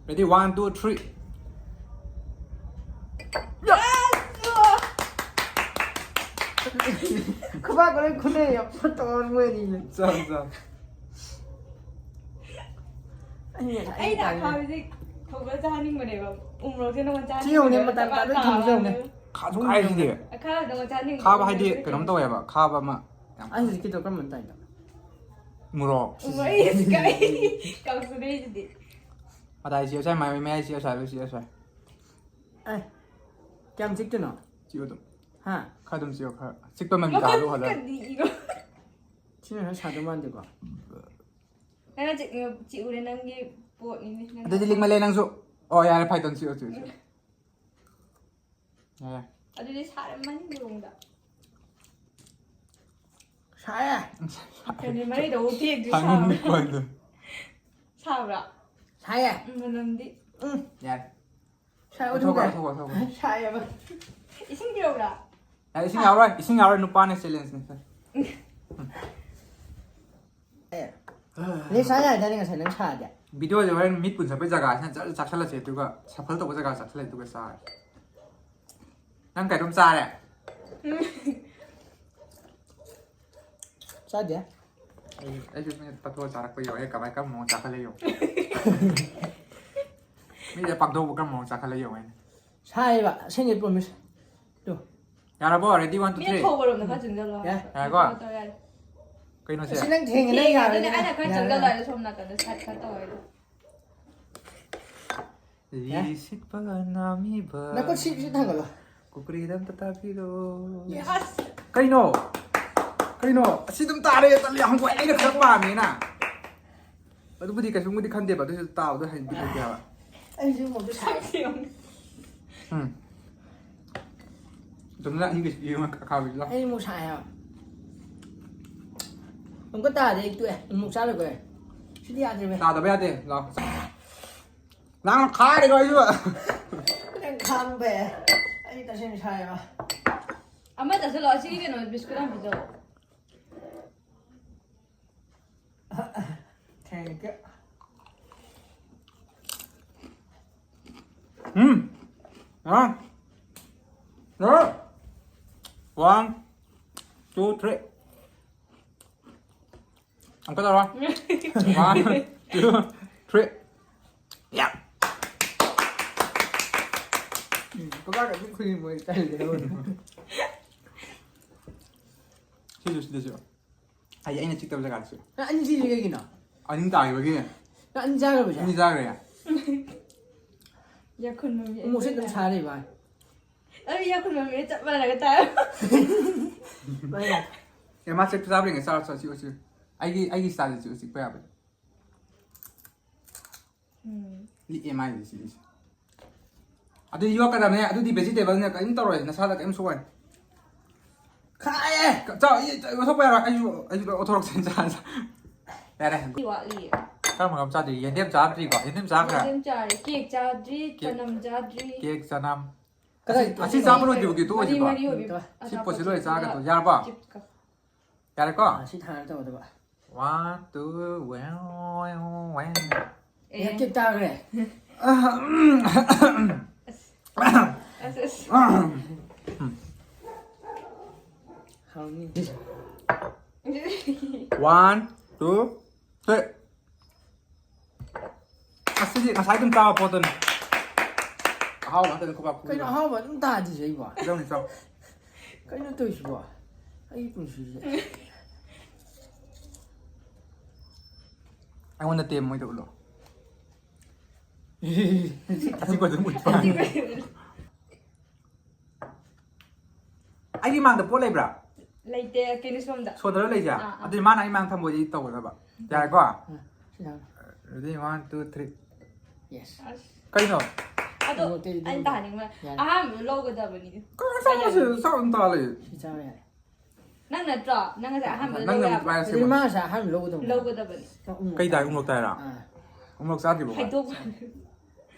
Ready, one, two, three. ꯈꯨꯕꯥꯛꯀ ꯂꯣꯏ ꯈꯨꯅꯩ, ꯌꯥꯝ ꯐꯠꯇꯕ ꯃꯣꯏ ꯑꯅꯤꯁꯦ꯫ ꯆꯥꯎ, ꯆꯥꯎ꯫ ꯑꯩ ꯉꯁꯥꯏ ꯑꯩꯅ ꯍꯥꯏꯕꯅꯦ꯫ ꯑꯈꯥꯕꯁꯦ ꯊꯣꯡꯕ ꯆꯥꯍꯟꯅꯤꯡꯕꯅꯦꯕ꯫ ꯎꯃꯣꯔꯣꯛꯁꯦ ꯅꯪꯉꯣꯟ ꯆꯥꯍꯟꯅꯤꯡꯕꯅꯦꯕ꯫ ꯆꯦ ꯌꯦꯡꯉꯨꯅꯦ, ꯃꯇꯝ ꯆꯥꯕ ꯆꯥꯗꯣꯏ ꯊꯝꯖꯧꯅꯦ꯫ ꯇꯥꯕꯅꯦꯕ꯫ ꯈꯥꯁꯨ ꯈꯥꯏꯁꯤꯗꯤ꯫ ꯑꯈꯥꯕꯗꯣ ꯆꯥꯅꯤꯡꯕ ꯈꯥꯕ ꯍꯥꯏꯗꯤ ꯃꯇꯝꯗ ꯀꯩꯅꯣꯝ ꯇꯧꯋꯦꯕ꯫ ꯈꯥꯕ ꯑꯃ ꯌꯥꯝ ꯑꯩ ꯍꯧꯖꯤꯛꯀꯤꯗꯣ ꯀꯔꯝꯕꯅ ꯇꯥꯏꯅꯣ? ꯃꯣꯔꯣꯛ꯫ ꯎꯃꯣꯔꯣꯛ ꯏꯁ ꯀꯥꯏ ꯀꯥꯡꯁꯨꯗꯩꯁꯤꯗꯤ꯫ ꯃꯇꯥꯏ ꯆꯤꯛꯑꯁꯨ ꯌꯥꯏ, ꯃꯌꯥꯏ, ꯃꯌꯥꯏ ꯆꯤꯛꯑꯁꯨ ꯌꯥꯏ, ꯂꯣꯏ ꯆꯤꯛꯑꯁꯨ ꯌꯥꯏ꯫ ꯑꯦ, ꯀꯌꯥꯝ ꯆꯤꯛꯇꯣꯏꯅꯣ? ꯆꯤꯛꯑꯣ ꯑꯗꯨꯝ꯫ ꯍꯥ? ꯈꯔ ꯑꯗꯨꯝ ꯆꯤꯛꯑꯣ, ꯈꯔ꯫ ꯆꯤꯛꯄ ꯃꯃꯤ ꯃꯈꯜ ꯇꯥꯍꯜꯂꯨ ꯐꯖꯅ꯫ ꯀꯔꯤꯅꯣ? ꯁꯤꯅ ꯈꯔ ꯁꯥꯗꯧ ꯃꯥꯟꯗꯦꯀꯣ? ꯅꯪꯅ ꯆꯤꯛ-, ꯆꯤꯛꯎꯔꯦ, ꯅꯪꯒꯤ ꯄꯣꯠꯅꯤꯅꯦ, ꯅꯪ ꯑꯗꯨꯗꯤ ꯅꯁꯥ꯫ ꯂꯤꯛꯃꯜꯂꯦ ꯅꯪꯁꯨ꯫ ꯑꯣ, ꯌꯥꯔꯦ, ꯐꯥꯏꯇꯣꯟ ꯆꯤꯛꯑꯣ, ꯆꯤꯛꯑꯣ, ꯆꯤꯛꯑꯣ꯫ ꯌꯥꯔꯦ꯫ ꯑꯗꯨꯗꯤ ꯁꯥꯔꯝꯃꯅꯤ ꯅꯣꯡꯗ꯫ ꯁꯥꯏꯌꯦ꯫ ꯀꯩꯅꯣ, ꯃꯔꯩꯗ ꯑꯃꯨꯛ ꯊꯦꯛꯇ꯭ꯔꯤ ꯁꯥꯕ꯭ꯔꯥ? ꯁꯥꯕ꯭ꯔꯥ? ꯁꯥꯏꯌꯦ꯫ ꯎꯝ, ꯃꯅꯝꯗꯤ꯫ ꯎꯝ꯫ ꯌꯥꯔꯦ꯫ ꯁꯥꯏ, ꯂꯧꯊꯣꯛꯈꯣ, ꯎꯗꯨꯝ ꯂꯧꯊꯣꯛꯈꯣ, ꯂꯧꯊꯣꯛꯈꯣ꯫ ꯁꯥꯏꯌꯦꯕ꯫ ꯏꯁꯤꯡ ꯄꯤꯔꯛꯎꯔꯥ? ꯌꯥꯔꯦ, ꯏꯁꯤꯡ ꯌꯥꯔꯣꯏ, ꯏꯁꯤꯡ ꯌꯥꯔꯣꯏ, ꯅꯨꯄꯥꯅꯦ, ꯆꯦꯂꯦꯟꯖꯅꯦ꯫ ꯑꯦ꯫ ꯂꯦ ꯁꯥ ꯌꯥꯏꯗꯥꯏꯅꯦ ꯉꯁꯥꯏ ꯅꯪ ꯁꯥꯗꯤ? ꯚꯤꯗꯤꯑꯣꯁꯦ ꯍꯣꯔꯦꯟ ꯃꯤꯠ ꯄꯨꯟ ꯆꯠꯄꯩ ꯖꯒꯥꯁꯤꯅ ꯖꯔ ꯆꯥꯛꯁꯜꯂꯁꯦ, ꯑꯗꯨꯒ ꯁꯐꯜ ꯇꯧꯕ ꯖꯒꯥ ꯆꯥꯛꯁꯜꯂꯁꯦ, ꯑꯗꯨꯒ ꯆꯥꯔꯁꯦ꯫ ꯅꯪ ꯀꯩꯅꯣꯝ ꯆꯥꯔꯦ? ꯆꯥꯗꯦ꯫ ꯑꯩ, ꯑꯩꯁꯨ ꯃꯤꯅ ꯇꯠꯊꯣꯛꯑ ꯆꯥꯔꯛꯄ ꯌꯥꯎꯋꯦ꯫ ꯀꯃꯥꯏ, ꯀꯔꯝꯕ ꯃꯑꯣꯡ ꯆꯥꯈꯠꯂ ꯌꯦꯡꯉꯨ꯫ ꯃꯤꯅ ꯄꯥꯛꯊꯣꯛꯄ ꯀꯔꯝꯕ ꯃꯑꯣꯡ ꯆꯥꯈꯠꯂ ꯌꯦꯡꯉꯨ ꯍꯥꯏꯅ꯫ ꯁꯥꯏꯌꯦꯕ, ꯑꯁꯦꯡꯒꯤ promise꯫ ꯇꯨ꯫ ꯌꯥꯔꯕꯣ? Ready, one, two, ꯃꯤꯅ three꯫ ꯊꯧꯕꯔꯣꯝꯗ ꯈꯔ ꯆꯪꯁꯤꯜꯂꯣ ꯍꯥꯏꯕ꯫ ꯌꯥꯔꯦꯀꯣ? ꯌꯥꯔꯦ꯫ ꯀꯩꯅꯣꯁꯦ? ꯑꯁꯤ ꯅꯪ ꯊꯦꯡꯉꯦ, ꯅꯪ ꯊꯦꯡꯉꯦ, ꯌꯥꯔꯦ, ꯑꯗꯨꯅꯦ ꯅꯪ꯫ ꯑꯩꯅ ꯈꯔ ꯌꯥꯔꯦ, ꯆꯪꯁꯤꯜꯂꯣ ꯌꯥꯔꯦ꯫ ꯍꯥꯏꯗꯣ ꯁꯣꯝ ꯅꯥꯀꯟꯗ side ꯈꯔ ꯇꯧꯋꯦ ꯑꯗꯣ꯫ ꯌꯥ꯫ ꯂꯤꯔꯤ ꯁꯤꯠꯄꯒ ꯅꯥꯃꯤꯕ꯫ ꯅꯈꯨꯠ ꯁꯤ, ꯁꯤ ꯊꯥꯡꯒꯠꯂꯣ꯫ ꯀꯨꯀ꯭ꯔꯤꯗ ꯑꯝꯇ ꯇꯥꯕꯤꯔꯣ꯫ Yes꯫ ꯀꯩꯅꯣ? ꯀꯩꯅꯣ? ꯑꯁꯤ ꯑꯗꯨꯝ ꯇꯥꯔꯦ, ꯇꯜꯂꯦ, ꯍꯪꯒꯣꯏ, ꯑꯩꯅ ꯈꯔ ꯄꯥꯝꯃꯦꯅ꯫ ꯑꯗꯨꯕꯨꯗꯤ ꯀꯩꯁꯨꯝꯕꯨꯗꯤ ꯈꯟꯗꯦꯕ, ꯑꯗꯨꯁꯨ ꯇꯥꯕꯗꯣ ꯍꯩꯅꯗꯤ ꯍꯩꯇꯦ ꯍꯥꯏꯕ꯫ ꯑꯩꯁꯨ ꯑꯃꯨꯛꯁꯨ ꯁꯥꯏ꯫ ꯎꯝ꯫ ꯑꯗꯨꯝꯅ ꯑꯍꯤꯡꯒ ꯌꯦꯡꯉ ꯑꯈꯥꯕꯤꯁꯨ ꯂꯥꯛ꯫ ꯑꯩ ꯑꯃꯨꯛ ꯁꯥꯏ ꯍꯥꯏꯕ꯫ ꯑꯃꯨꯛꯀ ꯇꯥꯔꯗꯤ ꯑꯩ ꯇꯣꯛꯑꯦ꯫ ꯑꯃꯨꯛ ꯆꯥꯔꯣꯏꯀꯣ ꯑꯩ꯫ ꯁꯤꯗꯤ ꯌꯥꯗ꯭ꯔꯦ ꯚꯥꯏ꯫ ꯇꯥꯗꯕ ꯌꯥꯗꯦ꯫ ꯂꯥꯎ꯫ ꯅꯪꯅ ꯈꯥꯏꯔꯤꯔꯣ ꯑꯩꯁꯨ? ꯅꯪ ꯈꯥꯝꯕ ꯌꯥꯏ꯫ ꯑꯩ ꯇꯁꯦꯡꯅ ꯁꯥꯏꯕ꯫ ꯑꯃ ꯆꯥꯁꯤꯜꯂꯣ, ꯑꯁꯤꯒꯤ ꯀꯩꯅꯣ ꯕꯤꯁꯀꯨꯠ ꯑꯃ ꯄꯤꯖꯧ꯫ Thank you. Um. Ah. Ah. One, two, three. ꯑꯃꯨꯛꯀ ꯇꯧꯔꯣ. One, two, three. ꯌꯥ. ꯎꯝ, ꯀꯀꯥꯒ ꯑꯗꯨꯝ ꯈꯨꯏ ꯃꯣꯏ ꯇꯜꯂꯦ꯫ ꯁꯤꯁꯨ ꯁꯤꯗꯁꯨ꯫ ꯍꯥꯏꯗꯤ ꯑꯩꯅ ꯆꯤꯛꯇꯕ ꯖꯒꯥꯗꯁꯨ꯫ ꯅꯪ ꯑꯅꯤ ꯆꯤꯛꯏꯁꯦ ꯀꯩꯒꯤꯅꯣ? ꯑꯅꯤ ꯇꯥꯈꯤꯕꯒꯤ꯫ ꯅꯪ ꯑꯅꯤ ꯆꯥꯈ꯭ꯔꯕꯁꯦ? ꯑꯅꯤ ꯆꯥꯈ꯭ꯔꯦ꯫ ꯌꯥꯈꯨꯟ ꯃꯃꯤ ꯎꯃꯣꯛꯁꯦ ꯑꯗꯨꯝ ꯁꯥꯔꯤꯕ꯫ ꯑꯩ ꯌꯥꯈꯨꯟ ꯃꯃꯤ ꯆꯞ ꯃꯥꯟꯅꯒ ꯇꯥꯏ꯫ ꯑꯦ, ꯃꯥ ꯆꯤꯛꯄ ꯆꯥꯕ꯭ꯔ ꯌꯦꯡꯒꯦ, ꯆꯥꯔꯣ, ꯆꯥꯔꯣ, ꯆꯤꯛꯑꯣ, ꯆꯤꯛꯑꯣ꯫ ꯑꯩꯒꯤ, ꯑꯩꯒꯤ ꯁ꯭ꯇꯥꯏꯜꯗ ꯆꯤꯛꯑꯣ, ꯆꯤꯛꯄ ꯌꯥꯕꯅꯤ꯫ ꯎꯝ꯫ ꯂꯤꯛꯑꯦ ꯃꯥꯏꯗꯤ ꯁꯤꯒꯤꯁꯦ꯫ ꯑꯗꯨ ꯌꯣꯠꯀꯗꯕꯅꯦ, ꯑꯗꯨꯗꯤ vegetableꯅꯦ, ꯀꯔꯤꯝ ꯇꯧꯔꯣꯏ, ꯅꯁꯥꯗ ꯀꯔꯤꯝ ꯁꯣꯛꯑꯣꯏ꯫ ꯈꯥꯏꯌꯦ! ꯆꯥꯎ, ꯏ-, ꯆꯥꯎ, ꯂꯧꯊꯣꯛꯄ ꯌꯥꯔꯣꯏ, ꯑꯩꯁꯨ, ꯑꯩꯁꯨ ꯂꯣꯏ ꯑꯣꯊꯣꯔꯛꯁꯦ, ꯆꯥ, ꯆꯥ꯫ ꯌꯥꯔꯦ꯫ ꯁꯤ ꯋꯥꯠꯂꯤꯌꯦ꯫ ꯀꯔꯝꯕ ꯀꯔꯝ ꯆꯥꯗ꯭ꯔꯤ? ꯌꯦꯟꯗꯦꯝ ꯆꯥꯗ꯭ꯔꯤꯀꯣ? ꯌꯦꯟꯗꯦꯝ ꯆꯥꯈ꯭ꯔꯦ? ꯌꯦꯟꯗꯦꯝ ꯆꯥꯔꯦ, ꯀꯦꯛ ꯆꯥꯗ꯭ꯔꯤ, ꯀꯦꯛ꯫ ꯆꯅꯝ ꯆꯥꯗ꯭ꯔꯤ꯫ ꯀꯦꯛ, ꯆꯅꯝ꯫ ꯀꯗꯥꯏ? ꯑꯁꯤ, ꯑꯁꯤ ꯆꯥꯕ ꯂꯣꯏꯗ꯭ꯔꯤꯕꯒꯤ ꯃꯔꯤ ꯇꯣꯛꯑꯁꯤꯀꯣ꯫ ꯃꯔꯤ ꯑꯣꯏꯕꯤ ꯎꯝ, ꯁꯤ ꯄꯣꯠꯁꯤ ꯂꯣꯏ ꯆꯥꯒꯗ꯭ꯔꯣ? ꯌꯥꯔꯕꯣ? ꯆꯤꯞꯁꯀ꯫ ꯌꯥꯔꯦꯀꯣ? ꯑꯥ, ꯁꯤ ꯊꯥꯔꯒ ꯇꯧꯒꯗꯕ꯫ One, two, ꯋꯦꯡ, ꯋꯦꯡ, ꯋꯦꯡ꯫ ꯑꯦ꯫ ꯌꯥꯀꯦꯛ ꯇꯥꯈ꯭ꯔꯦ꯫ ꯑꯁ, ꯑꯁ꯫ ꯍꯥꯎꯅꯤ꯫ One, two, three. ꯑꯁꯤꯗꯤ ꯉꯁꯥꯏ ꯑꯗꯨꯝ ꯆꯥꯕ ꯄꯣꯠꯇꯨꯅꯤ꯫ ꯑꯍꯥꯎꯕ ꯉꯥꯛꯇꯅꯤ ꯈꯨꯕꯥꯛ ꯈꯨꯕꯤꯗꯣ꯫ ꯀꯩꯅꯣ ꯑꯍꯥꯎꯕ ꯑꯗꯨꯝ ꯇꯥꯗ꯭ꯔꯤꯁꯦ ꯑꯩꯕꯣ? ꯆꯥꯎꯅꯤ, ꯆꯥꯎ꯫ ꯀꯩꯅꯣ ꯇꯧꯔꯤꯁꯤꯕꯣ? ꯑꯩꯒꯤ ꯄꯨꯟꯁꯤꯁꯦ꯫ ꯑꯩꯉꯣꯟꯗ ꯇꯦꯝ ꯃꯣꯏꯗ ꯎꯠꯂꯣ꯫ ꯑꯁꯤ ꯄꯣꯠꯁꯦ ꯎꯠꯄ꯫ ꯑꯩꯒꯤ ꯃꯥꯡꯗ ꯄꯣꯠ ꯂꯩꯕ꯭ꯔꯥ? ꯂꯩꯇꯦ, ꯀꯩꯅꯣ ꯁꯣꯝꯗ꯫ ꯁꯣꯗꯔ ꯂꯩꯁꯦ? ꯑꯥ, ꯑꯥ꯫ ꯑꯗꯨꯗꯤ ꯃꯥꯅ ꯑꯩ ꯃꯥꯡ ꯊꯝꯕꯣꯏꯗꯤ ꯇꯧꯒꯗꯕ꯫ ꯌꯥꯔꯦꯀꯣ? ꯁꯤ ꯊꯥꯔꯣ꯫ Ready, one, two, three. Yes. ꯑꯁ꯫ ꯀꯩꯅꯣ? ꯑꯗꯣ ꯃꯣꯇꯦꯗꯤ ꯑꯩꯅ ꯇꯥꯍꯟꯅꯤꯡꯕ ꯌꯥꯔꯦ꯫ ꯑꯍꯥꯟꯕ ꯂꯧꯒꯗꯕꯅꯤ꯫ ꯀꯩꯅꯣ ꯆꯥꯕꯁꯦ ꯆꯥꯛ ꯑꯗꯨꯝ ꯇꯥ ꯂꯩ꯫ ꯁꯤ ꯆꯥꯕ ꯌꯥꯔꯦ꯫ ꯅꯪ ꯅꯠꯇ꯭ꯔꯣ? ꯅꯪ ꯉꯁꯥꯏ ꯑꯍꯥꯟꯕꯗ ꯅꯪꯅ ꯂꯧ ꯌꯥꯕ꯫ ꯃꯥꯏ ꯑꯗꯨꯗꯤ ꯃꯥ ꯉꯁꯥꯏ ꯑꯍꯥꯟꯕ ꯂꯧꯒꯗꯕꯅꯦ꯫ ꯂꯧꯒꯗꯕꯅꯤ꯫ ꯅꯪ ꯎꯃꯣꯛ ꯀꯩ ꯇꯥꯏ ꯎꯃꯣꯛ ꯇꯥꯏꯔꯥ? ꯑꯥ꯫ ꯎꯃꯣꯛ ꯆꯥꯗ꯭ꯔꯤꯕꯣ? ꯍꯩꯗꯣꯛ꯫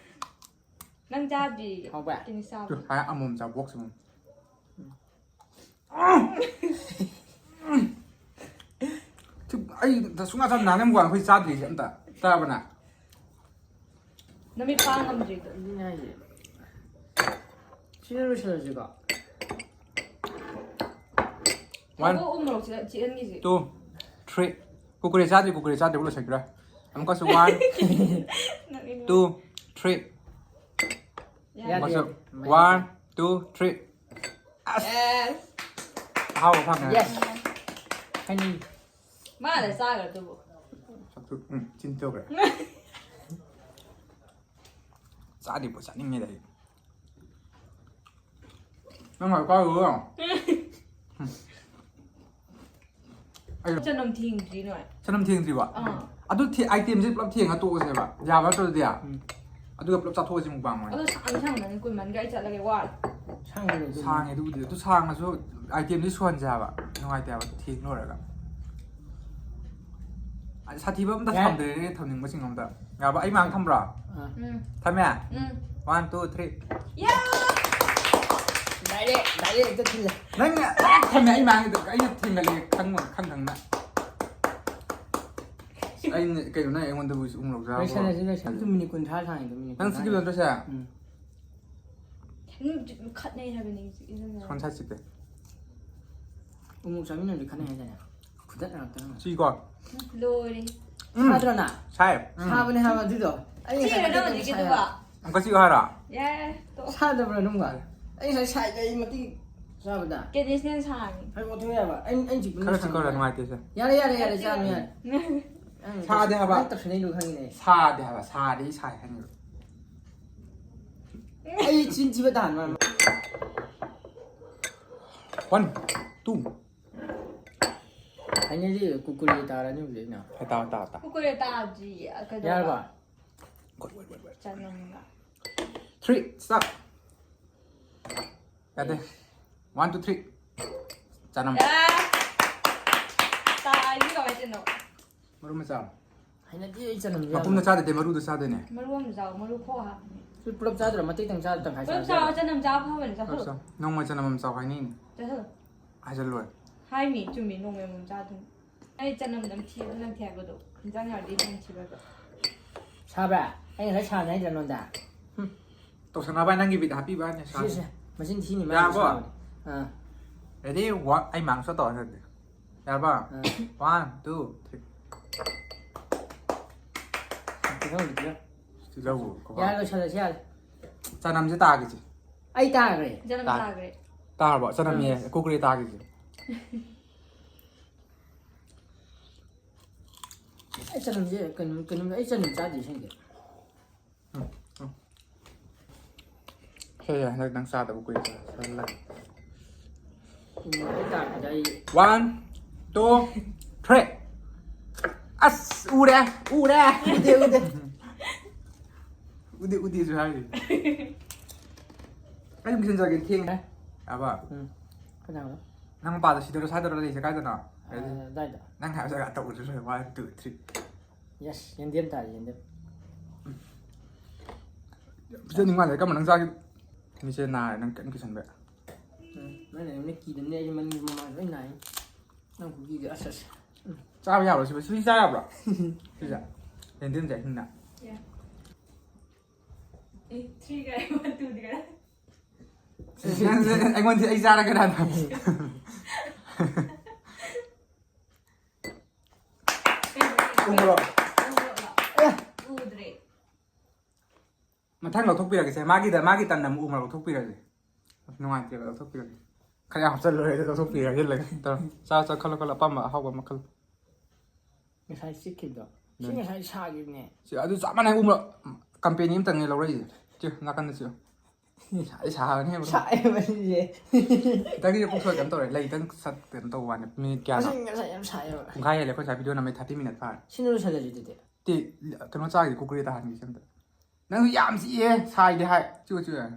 ꯅꯪ ꯆꯥꯗ꯭ꯔꯤ? ꯍꯥꯎꯕ꯭ꯔꯥ? ꯀꯤꯅꯤ ꯆꯥꯕ꯫ ꯇꯨ, ꯍꯥꯏ ꯑꯃꯃꯝ ꯆꯥꯎ, ꯕꯣꯛꯁ ꯑꯃꯃꯝ꯫ ꯁꯤ ꯑꯩ ꯁꯨꯡꯆꯥ ꯆꯥꯗ꯭ꯔꯤ, ꯅꯍꯥꯟ ꯑꯃꯨꯛ ꯑꯩꯈꯣꯏ ꯆꯥꯗ꯭ꯔꯤꯁꯦ ꯑꯝꯇ꯫ ꯆꯥꯔꯕ ꯅꯪ? ꯅꯃꯤꯠ ꯄꯥꯡ ꯉꯝꯗ꯭ꯔꯤꯗꯣ꯫ ꯑꯗꯨꯅꯦ ꯍꯥꯏꯁꯦ꯫ ꯁꯤꯗ ꯂꯣꯏꯁꯤꯜꯂꯁꯤꯀꯣ꯫ One. ꯊꯣꯛꯂꯛꯑꯣ, ꯎ ꯃꯣꯔꯣꯛꯁꯤꯗ ꯆꯤꯛꯍꯟꯈꯤꯁꯦ꯫ Two, three. ꯀꯨꯀꯨꯔꯦ ꯆꯥꯗ꯭ꯔꯤ, ꯀꯨꯀꯨꯔꯦ ꯆꯥꯗ꯭ꯔꯤꯕꯨ ꯂꯣꯏꯁꯤꯟꯈ꯭ꯔꯦ꯫ ꯑꯃꯨꯛꯀꯁꯨ one, two, three. ꯌꯥꯔꯦ꯫ ꯌꯥꯗꯦ. ꯑꯃꯨꯛꯀꯁꯨ one, two, three. ꯑꯦꯁ꯫ ꯑꯍꯥꯎꯕ ꯐꯪꯉꯦ꯫ Yes. ꯍꯥꯏꯅꯤꯡ. ꯃꯥꯅ ꯆꯥꯈ꯭ꯔꯗꯨꯕꯨ꯫ ꯆꯥꯛꯇꯨ, ꯎꯝ, ꯆꯤꯟ ꯊꯣꯛꯈ꯭ꯔꯦ꯫ ꯆꯥꯗ꯭ꯔꯤꯕꯣ, ꯆꯥꯅꯤꯡꯉꯦꯗ ꯑꯩ꯫ ꯅꯪ ꯉꯥꯏ ꯀꯥꯔꯨꯔꯣ꯫ ꯑꯩ ꯆꯅꯝ ꯊꯤꯡꯗ꯭ꯔꯤ ꯅꯣꯏ꯫ ꯆꯅꯝ ꯊꯦꯡꯗ꯭ꯔꯤꯕꯣ? ꯑꯥ꯫ ꯑꯗꯨ ꯊꯦ-, item ꯁꯦ ꯄꯨꯂꯞ ꯊꯦꯡꯉ ꯇꯣꯛꯑꯁꯦꯕ꯫ ꯌꯥꯕ ꯅꯠꯇ꯭ꯔꯣ ꯑꯗꯨꯗꯤ? ꯎꯝ꯫ ꯑꯗꯨꯒ ꯄꯨꯂꯞ ꯆꯥꯊꯣꯛꯑꯁꯤ mukbang ꯑꯣꯏꯅ꯫ ꯑꯗꯣ ꯁꯥꯡ ꯁꯥꯡꯅꯅꯤ ꯀꯨꯏꯃꯟꯒ꯭ꯔꯦ ꯑꯩ ꯆꯠꯂꯒꯦ ꯋꯥꯔꯦ꯫ ꯁꯥꯡꯕꯅꯦ ꯑꯗꯨ꯫ ꯁꯥꯡꯉꯦ ꯑꯗꯨꯕꯨꯗꯤ꯫ ꯑꯗꯨ ꯁꯥꯡꯉꯁꯨ item ꯗꯤ ꯁꯨꯍꯟꯁꯦ ꯍꯥꯏꯕ꯫ ꯅꯨꯡꯉꯥꯏꯇꯦ ꯍꯥꯏꯕ ꯊꯦꯡ ꯂꯣꯏꯔꯒ꯫ ꯑꯩ ꯁꯥꯊꯤꯕ ꯑꯝꯇ ꯌꯥꯏ꯫ ꯊꯝꯗ꯭ꯔꯦꯅꯦ, ꯊꯝꯅꯤꯡꯕꯁꯤꯡ ꯑꯝꯇ꯫ ꯌꯥꯕ? ꯑꯩ ꯃꯥꯡ ꯊꯝꯕ꯭ꯔꯣ? ꯑꯥ꯫ ꯎꯝ꯫ ꯊꯝꯃꯦ? ꯎꯝ꯫ One, two, three. ꯌꯥ! Direct, direct ꯍꯦꯛꯇ ꯊꯤꯜꯂꯦ꯫ ꯅꯪ ꯍꯦꯛ ꯊꯝꯃꯦ, ꯑꯩ ꯃꯥꯡꯒꯤꯗ ꯑꯩꯅ ꯊꯦꯡꯒꯠꯂꯦ ꯈꯪ ꯈꯪ ꯈꯪꯅ꯫ ꯑꯩꯅ ꯀꯩꯅꯣ ꯅꯪ ꯑꯩꯉꯣꯟꯗꯕꯨ ꯎꯃꯣꯔꯣꯛ ꯆꯥꯕ꯭ꯔꯣ? ꯂꯣꯏꯁꯜꯂꯁꯤ, ꯂꯣꯏꯁꯜꯂꯁꯤ꯫ ꯑꯗꯨ minute ꯀꯨꯟꯊ꯭ꯔꯥ ꯁꯥꯡꯉꯤꯗꯣ, minute ꯅꯪ ꯀꯨꯟꯊ꯭ꯔꯥ ꯁꯤꯒꯤ ꯅꯠꯇ꯭ꯔꯣ ꯁꯦ? ꯎꯝ꯫ ꯎꯝ, ꯈꯠꯅꯩ ꯍꯥꯏꯕꯅꯤ ꯍꯧꯖꯤꯛ ꯏꯅꯝꯃ꯫ ꯁꯣꯝ ꯁꯥꯏꯠ ꯆꯤꯛꯇꯦ꯫ ꯎꯃꯣꯔꯣꯛ ꯆꯥꯃꯤꯟꯅꯕꯗꯤ ꯈꯠꯅꯩ ꯍꯥꯏꯗꯥꯏꯅꯦ? ꯐꯨꯗꯠꯅꯔꯛꯇꯅ꯫ ꯁꯤꯀꯣ? ꯂꯣꯏꯔꯦ꯫ ꯎꯝ꯫ ꯁꯥꯗ꯭ꯔꯣ ꯅꯪ? ꯁꯥꯏ꯫ ꯎꯝ꯫ ꯁꯥꯕꯅꯦ ꯍꯥꯏꯕ ꯑꯗꯨꯗꯣ꯫ ꯑꯩ ꯉꯁꯥꯏ ꯆꯤꯛꯏꯔꯣ ꯅꯪ ꯃꯇꯦꯛ ꯍꯧꯖꯤꯛꯀꯤꯗꯨꯕꯣ? ꯁꯥꯏ ꯍꯥꯏꯕ꯫ ꯑꯃꯨꯛꯀ ꯆꯤꯛꯎ ꯍꯥꯏꯔꯣ? ꯌꯥꯔꯦ, ꯇꯣꯛꯑꯣ꯫ ꯁꯥꯗꯕ꯭ꯔꯣ ꯅꯨꯡꯒ? ꯑꯩ ꯉꯁꯥꯏ ꯁꯥꯏꯗ ꯑꯩ ꯃꯇꯦꯛ ꯆꯥꯕꯗ꯫ ꯀꯦꯗꯦꯁꯅꯦ ꯁꯥꯡꯉꯤ꯫ ꯍꯥꯏꯕ ꯑꯣꯟꯊꯣꯛ ꯌꯥꯕ꯫ ꯑꯩ, ꯑꯩ ꯆꯤꯛꯄ ꯈꯔ ꯆꯤꯛꯀꯧꯔ ꯅꯨꯡꯉꯥꯏꯇꯦ ꯁꯦ꯫ ꯌꯥꯔꯦ, ꯌꯥꯔꯦ, ꯌꯥꯔꯦ, ꯆꯥꯅꯨ ꯌꯥꯔꯦ꯫ ꯅꯪ ꯁꯥꯗꯦ ꯍꯥꯏꯕ꯫ ꯅꯪ ꯇꯧꯁꯟꯅꯩꯗꯣ ꯈꯪꯉꯤꯅꯦ꯫ ꯁꯥꯗꯦ ꯍꯥꯏꯕ, ꯁꯥꯗꯦ, ꯑꯩ ꯁꯥꯏ ꯍꯥꯏꯅꯤꯡꯕ꯫ ꯑꯩ ꯆꯤꯟ ꯊꯤꯕ ꯇꯥꯍꯟꯕ ꯑꯃ꯫ One, two. ꯍꯥꯏꯅꯗꯤ ꯀꯨꯀꯨꯔꯦ ꯇꯥꯔꯅꯤ ꯍꯧꯖꯤꯛ ꯑꯩꯅ꯫ ꯍꯥꯏ, ꯇꯥꯎ, ꯇꯥꯎ, ꯇꯥꯎ꯫ ꯀꯨꯀꯨꯔꯦ ꯇꯥꯗ꯭ꯔꯤꯌꯦ꯫ ꯀꯩꯗꯧꯕ? ꯌꯥꯔꯕ? Wait, wait, wait, wait. ꯆꯅꯝꯒ꯫ Three, stop. ꯌꯥꯗꯦ꯫ One, two, three. ꯆꯅꯝ꯫ ꯑꯦ! ꯇꯥꯔꯤꯁꯤ ꯀꯃꯥꯏꯅ ꯇꯧꯔꯤꯅꯣ? ꯃꯔꯨ ꯃꯆꯥ꯫ ꯍꯩꯅꯗꯤ ꯑꯩ ꯆꯅꯝꯁꯦ ꯃꯄꯨꯝꯗ ꯌꯥꯝꯅ꯫ ꯆꯥꯗꯦ, ꯃꯔꯨꯗ ꯆꯥꯗꯣꯏꯅꯦ꯫ ꯃꯔꯨ ꯑꯃ ꯆꯥꯎ, ꯃꯔꯨ ꯈꯣꯛꯑ ꯍꯥꯞꯄꯅꯦ꯫ ꯄꯨꯂꯞ ꯆꯥꯗ꯭ꯔꯣ? ꯃꯇꯦꯛꯇꯪ ꯆꯥꯗ꯭ꯔꯣ? ꯇꯪꯈꯥꯏ ꯄꯨꯂꯞ ꯆꯥꯔꯁꯨ ꯆꯥꯎ, ꯌꯥꯏ꯫ ꯆꯅꯝ ꯆꯥꯕ ꯐꯕꯅꯦ, ꯆꯥꯊꯣꯛ꯫ ꯆꯥꯎ, ꯆꯥꯎ꯫ ꯅꯣꯡꯃ ꯆꯅꯝ ꯑꯃ ꯆꯥꯎ ꯍꯥꯏꯅꯤꯡꯉꯤ꯫ ꯆꯥꯊꯣꯛ꯫ ꯍꯥꯏꯖꯜꯂꯣꯏ꯫ ꯍꯥꯏꯃꯤ, ꯆꯨꯝꯃꯤ, ꯅꯣꯡꯃꯩ ꯑꯃꯃꯝ ꯆꯥꯗꯣꯏꯅꯤ꯫ ꯑꯩ ꯆꯅꯝ ꯅꯝꯊꯤꯕ ꯅꯝꯊꯤ ꯍꯥꯏꯕꯗꯣ꯫ ꯏꯟꯖꯥꯡ ꯌꯥꯎꯔꯗꯤ ꯅꯝꯊꯤꯕꯗꯣ꯫ ꯁꯥꯕ꯭ꯔꯥ? ꯑꯩ ꯉꯁꯥꯏ ꯁꯥꯅꯤ ꯍꯥꯏꯗ꯭ꯔꯥ ꯅꯉꯣꯟꯗ? ꯍꯨꯝ꯫ ꯇꯧꯁꯟꯅꯕ ꯅꯪꯒꯤ ꯕꯤꯠ ꯍꯥꯞꯄꯤꯕ ꯍꯥꯏꯅꯦ, ꯁꯥ꯫ ꯁꯤ, ꯁꯤ꯫ ꯃꯆꯤꯟ ꯊꯤꯅꯤ, ꯃꯥ ꯌꯥꯔꯕꯣ? ꯁꯥꯕꯅꯤ꯫ ꯑꯥ꯫ Ready? One, ꯑꯩ ꯃꯥꯡ ꯁꯣ ꯇꯧꯔ ꯍꯥꯏꯔꯛꯀꯦ꯫ ꯌꯥꯔꯕꯣ? ꯑꯥ꯫ One, two, three꯫ ꯇꯤꯜꯍꯧ, ꯇꯤꯜꯍꯧ꯫ ꯇꯤꯜꯍꯧꯕꯨ ꯀꯃꯥꯏ-, ꯌꯥꯔꯦ, ꯂꯣꯏꯁꯜꯂꯁꯤ ꯌꯥꯔꯦ꯫ ꯆꯅꯝꯁꯦ ꯇꯥꯈꯤꯁꯦ꯫ ꯑꯩ ꯇꯥꯈ꯭ꯔꯦ꯫ ꯆꯅꯝ ꯇꯥ-, ꯇꯥꯈ꯭ꯔꯦ꯫ ꯇꯥꯔꯕꯣ? ꯆꯅꯝ ꯑꯥ꯫ ꯌꯦ, ꯀꯨꯀꯔꯦ ꯇꯥꯈꯤꯁꯦ꯫ ꯑꯩ ꯆꯅꯝꯁꯦ ꯀꯩꯅꯣ, ꯀꯩꯅꯣ, ꯑꯩ ꯆꯅꯝ ꯆꯥꯗꯦ ꯑꯁꯦꯡꯕꯩ꯫ ꯎꯝ, ꯎꯝ꯫ ꯁꯦ, ꯁꯦ, ꯍꯟꯗꯛ ꯅꯪ ꯆꯥꯗꯕ ꯀꯨꯏꯔꯦ, ꯆꯥ-, ꯆꯥꯁꯤꯜꯂꯒꯦ꯫ ꯎꯝ, ꯑꯩ ꯇꯥꯔꯛꯄꯗ ꯑꯩ One, two, three꯫ ꯑꯁ, ꯎꯔꯦ, ꯎꯔꯦ꯫ ꯎꯗꯦ, ꯎꯗꯦ꯫ ꯎꯗꯦ, ꯎꯗꯦꯁꯨ ꯍꯥꯏꯔꯤ꯫ ꯑꯩ ꯑꯗꯨꯝ ꯁꯤꯟꯖꯔꯒꯦ, ꯊꯦꯡꯉꯦ꯫ ꯌꯥꯕ? ꯎꯝ꯫ ꯀꯅꯥꯅꯣ? ꯅꯪ ꯃꯄꯥꯗꯣ ꯁꯤꯗꯔꯣ, ꯁ꯭ꯋꯥꯏꯗꯔꯣ ꯂꯩꯁꯦ, ꯀꯥꯏꯗꯅꯣ? ꯑꯥ, ꯑꯗꯥꯏꯗ꯫ ꯅꯪ ꯍꯥꯏꯕ ꯖꯒꯥ ꯇꯧꯕꯁꯨ ꯂꯣꯏꯔꯦ꯫ One, two, three꯫ Yes, ꯌꯦꯟꯗꯦꯝ ꯇꯥꯔꯦ, ꯌꯦꯟꯗꯦꯝ꯫ ꯄꯤꯖꯅꯤꯡ ꯃꯥꯜꯂꯦ, ꯀꯔꯝꯕ ꯅꯪ ꯆꯥꯒꯦ? ꯃꯤꯠꯁꯦ ꯅꯥꯔꯦ, ꯅꯪ ꯀꯟꯅ ꯀꯤꯁꯟꯕ꯫ ꯎꯝ, ꯅꯪꯅ ꯑꯩꯉꯣꯟꯗ ꯀꯤꯗꯕꯅꯦ, ꯑꯩꯁꯦ ꯃꯅꯤꯡ ꯃꯃꯥꯡ ꯂꯣꯏ ꯅꯥꯏ꯫ ꯅꯪ ꯈꯨꯀꯤꯗꯤ ꯑꯁ, ꯑꯁ꯫ ꯎꯝ꯫ ꯆꯥꯕ ꯌꯥꯕ꯭ꯔꯣ ꯁꯤꯕꯨ? ꯁꯤꯗꯤ ꯆꯥ ꯌꯥꯕ꯭ꯔꯣ? ꯁꯤꯁꯦ? ꯌꯦꯟꯗꯦꯝꯁꯦ ꯑꯍꯤꯡꯅ꯫ ꯌꯥ꯫ ꯑꯦ, three ꯀꯥꯏ, one, two ꯗꯤ ꯀꯥꯏ? ꯁꯤꯁꯦ ꯑꯩꯉꯣꯟꯗ ꯑꯩ ꯆꯥꯔꯒꯦꯔꯥ? ꯎꯃꯣꯔꯣꯛ꯫ ꯎꯃꯣꯔꯣꯛꯂꯣ? ꯑꯦ꯫ ꯎꯗ꯭ꯔꯦ꯫ ꯃꯊꯪ ꯂꯧꯊꯣꯛꯄꯤꯔꯒꯦꯁꯦ꯫ ꯃꯥꯒꯤꯗ, ꯃꯥꯒꯤ ꯇꯟꯗ ꯑꯃꯨꯛ ꯎꯃꯣꯔꯣꯛ ꯂꯧꯊꯣꯛꯄꯤꯔꯒꯦ꯫ ꯅꯨꯡꯉꯥꯏꯇꯦꯕ, ꯂꯧꯊꯣꯛꯄꯤꯔꯒꯦ꯫ ꯈꯔ ꯌꯥꯝ ꯍꯥꯞꯆꯜꯂꯨꯔꯦ, ꯑꯗꯨ ꯂꯧꯊꯣꯛꯄꯤꯔꯒꯦ꯫ ꯇꯧꯔꯣ꯫ ꯆꯥ, ꯆꯥ, ꯈꯜꯂꯣ, ꯈꯜꯂꯣ, ꯑꯄꯥꯝꯕ ꯑꯍꯥꯎꯕ ꯑꯃ ꯈꯜꯂꯣ꯫ ꯉꯁꯥꯏ ꯆꯤꯛꯈꯤꯕꯗꯣ꯫ ꯁꯤ ꯑꯗꯨꯅꯤ꯫ ꯉꯁꯥꯏ ꯁꯥꯈꯤꯕꯅꯦ꯫ ꯁꯤ ꯑꯗꯨ ꯆꯞ ꯃꯥꯟꯅꯩ, ꯎꯃꯣꯔꯣꯛ company ꯑꯃꯇꯪꯅꯦ ꯂꯧꯔꯛꯏꯁꯦ꯫ ꯁꯤ ꯅꯥꯀꯟꯗ ꯁꯤ꯫ ꯁꯥꯏ, ꯁꯥꯕꯅꯦ, bro꯫ ꯁꯥꯏꯌꯦꯕ ꯁꯤꯁꯦ꯫ ꯈꯤꯇꯪꯗꯤ ꯄꯨꯛ ꯁꯣꯛꯑꯦ, ꯀꯩꯅꯣ ꯇꯧꯔꯦ, ꯂꯩ ꯈꯤꯇꯪ ꯁꯠ ꯀꯩꯅꯣ ꯇꯧꯕ ꯋꯥꯅꯤ꯫ ꯃꯤꯅꯤꯠ ꯀꯌꯥꯅꯣ? ꯉꯁꯥꯏ, ꯉꯁꯥꯏ ꯌꯥꯝ ꯁꯥꯏꯌꯦꯕ꯫ ꯄꯨꯡꯈꯥꯏ ꯍꯦꯜꯂꯦ ꯑꯩꯈꯣꯏ ꯁꯥꯏ video ꯅꯝꯃꯦ, thirty minute ꯐꯥꯔꯦ꯫ ꯁꯤꯅ ꯂꯣꯏꯁꯜꯂꯁꯤ ꯑꯗꯨꯗꯤ꯫ ꯇꯦ, ꯀꯩꯅꯣ ꯆꯥꯒꯤꯗꯤ, ꯀꯨꯀꯔꯦ ꯇꯥꯍꯟꯒꯤꯁꯦ ꯑꯝꯇ꯫ ꯅꯪꯁꯨ ꯌꯥꯝ ꯆꯤꯛꯑꯦ, ꯁꯥꯏꯗꯤ ꯍꯥꯏ꯫ ꯆꯤꯛꯑꯣ, ꯆꯤꯛꯑꯣ꯫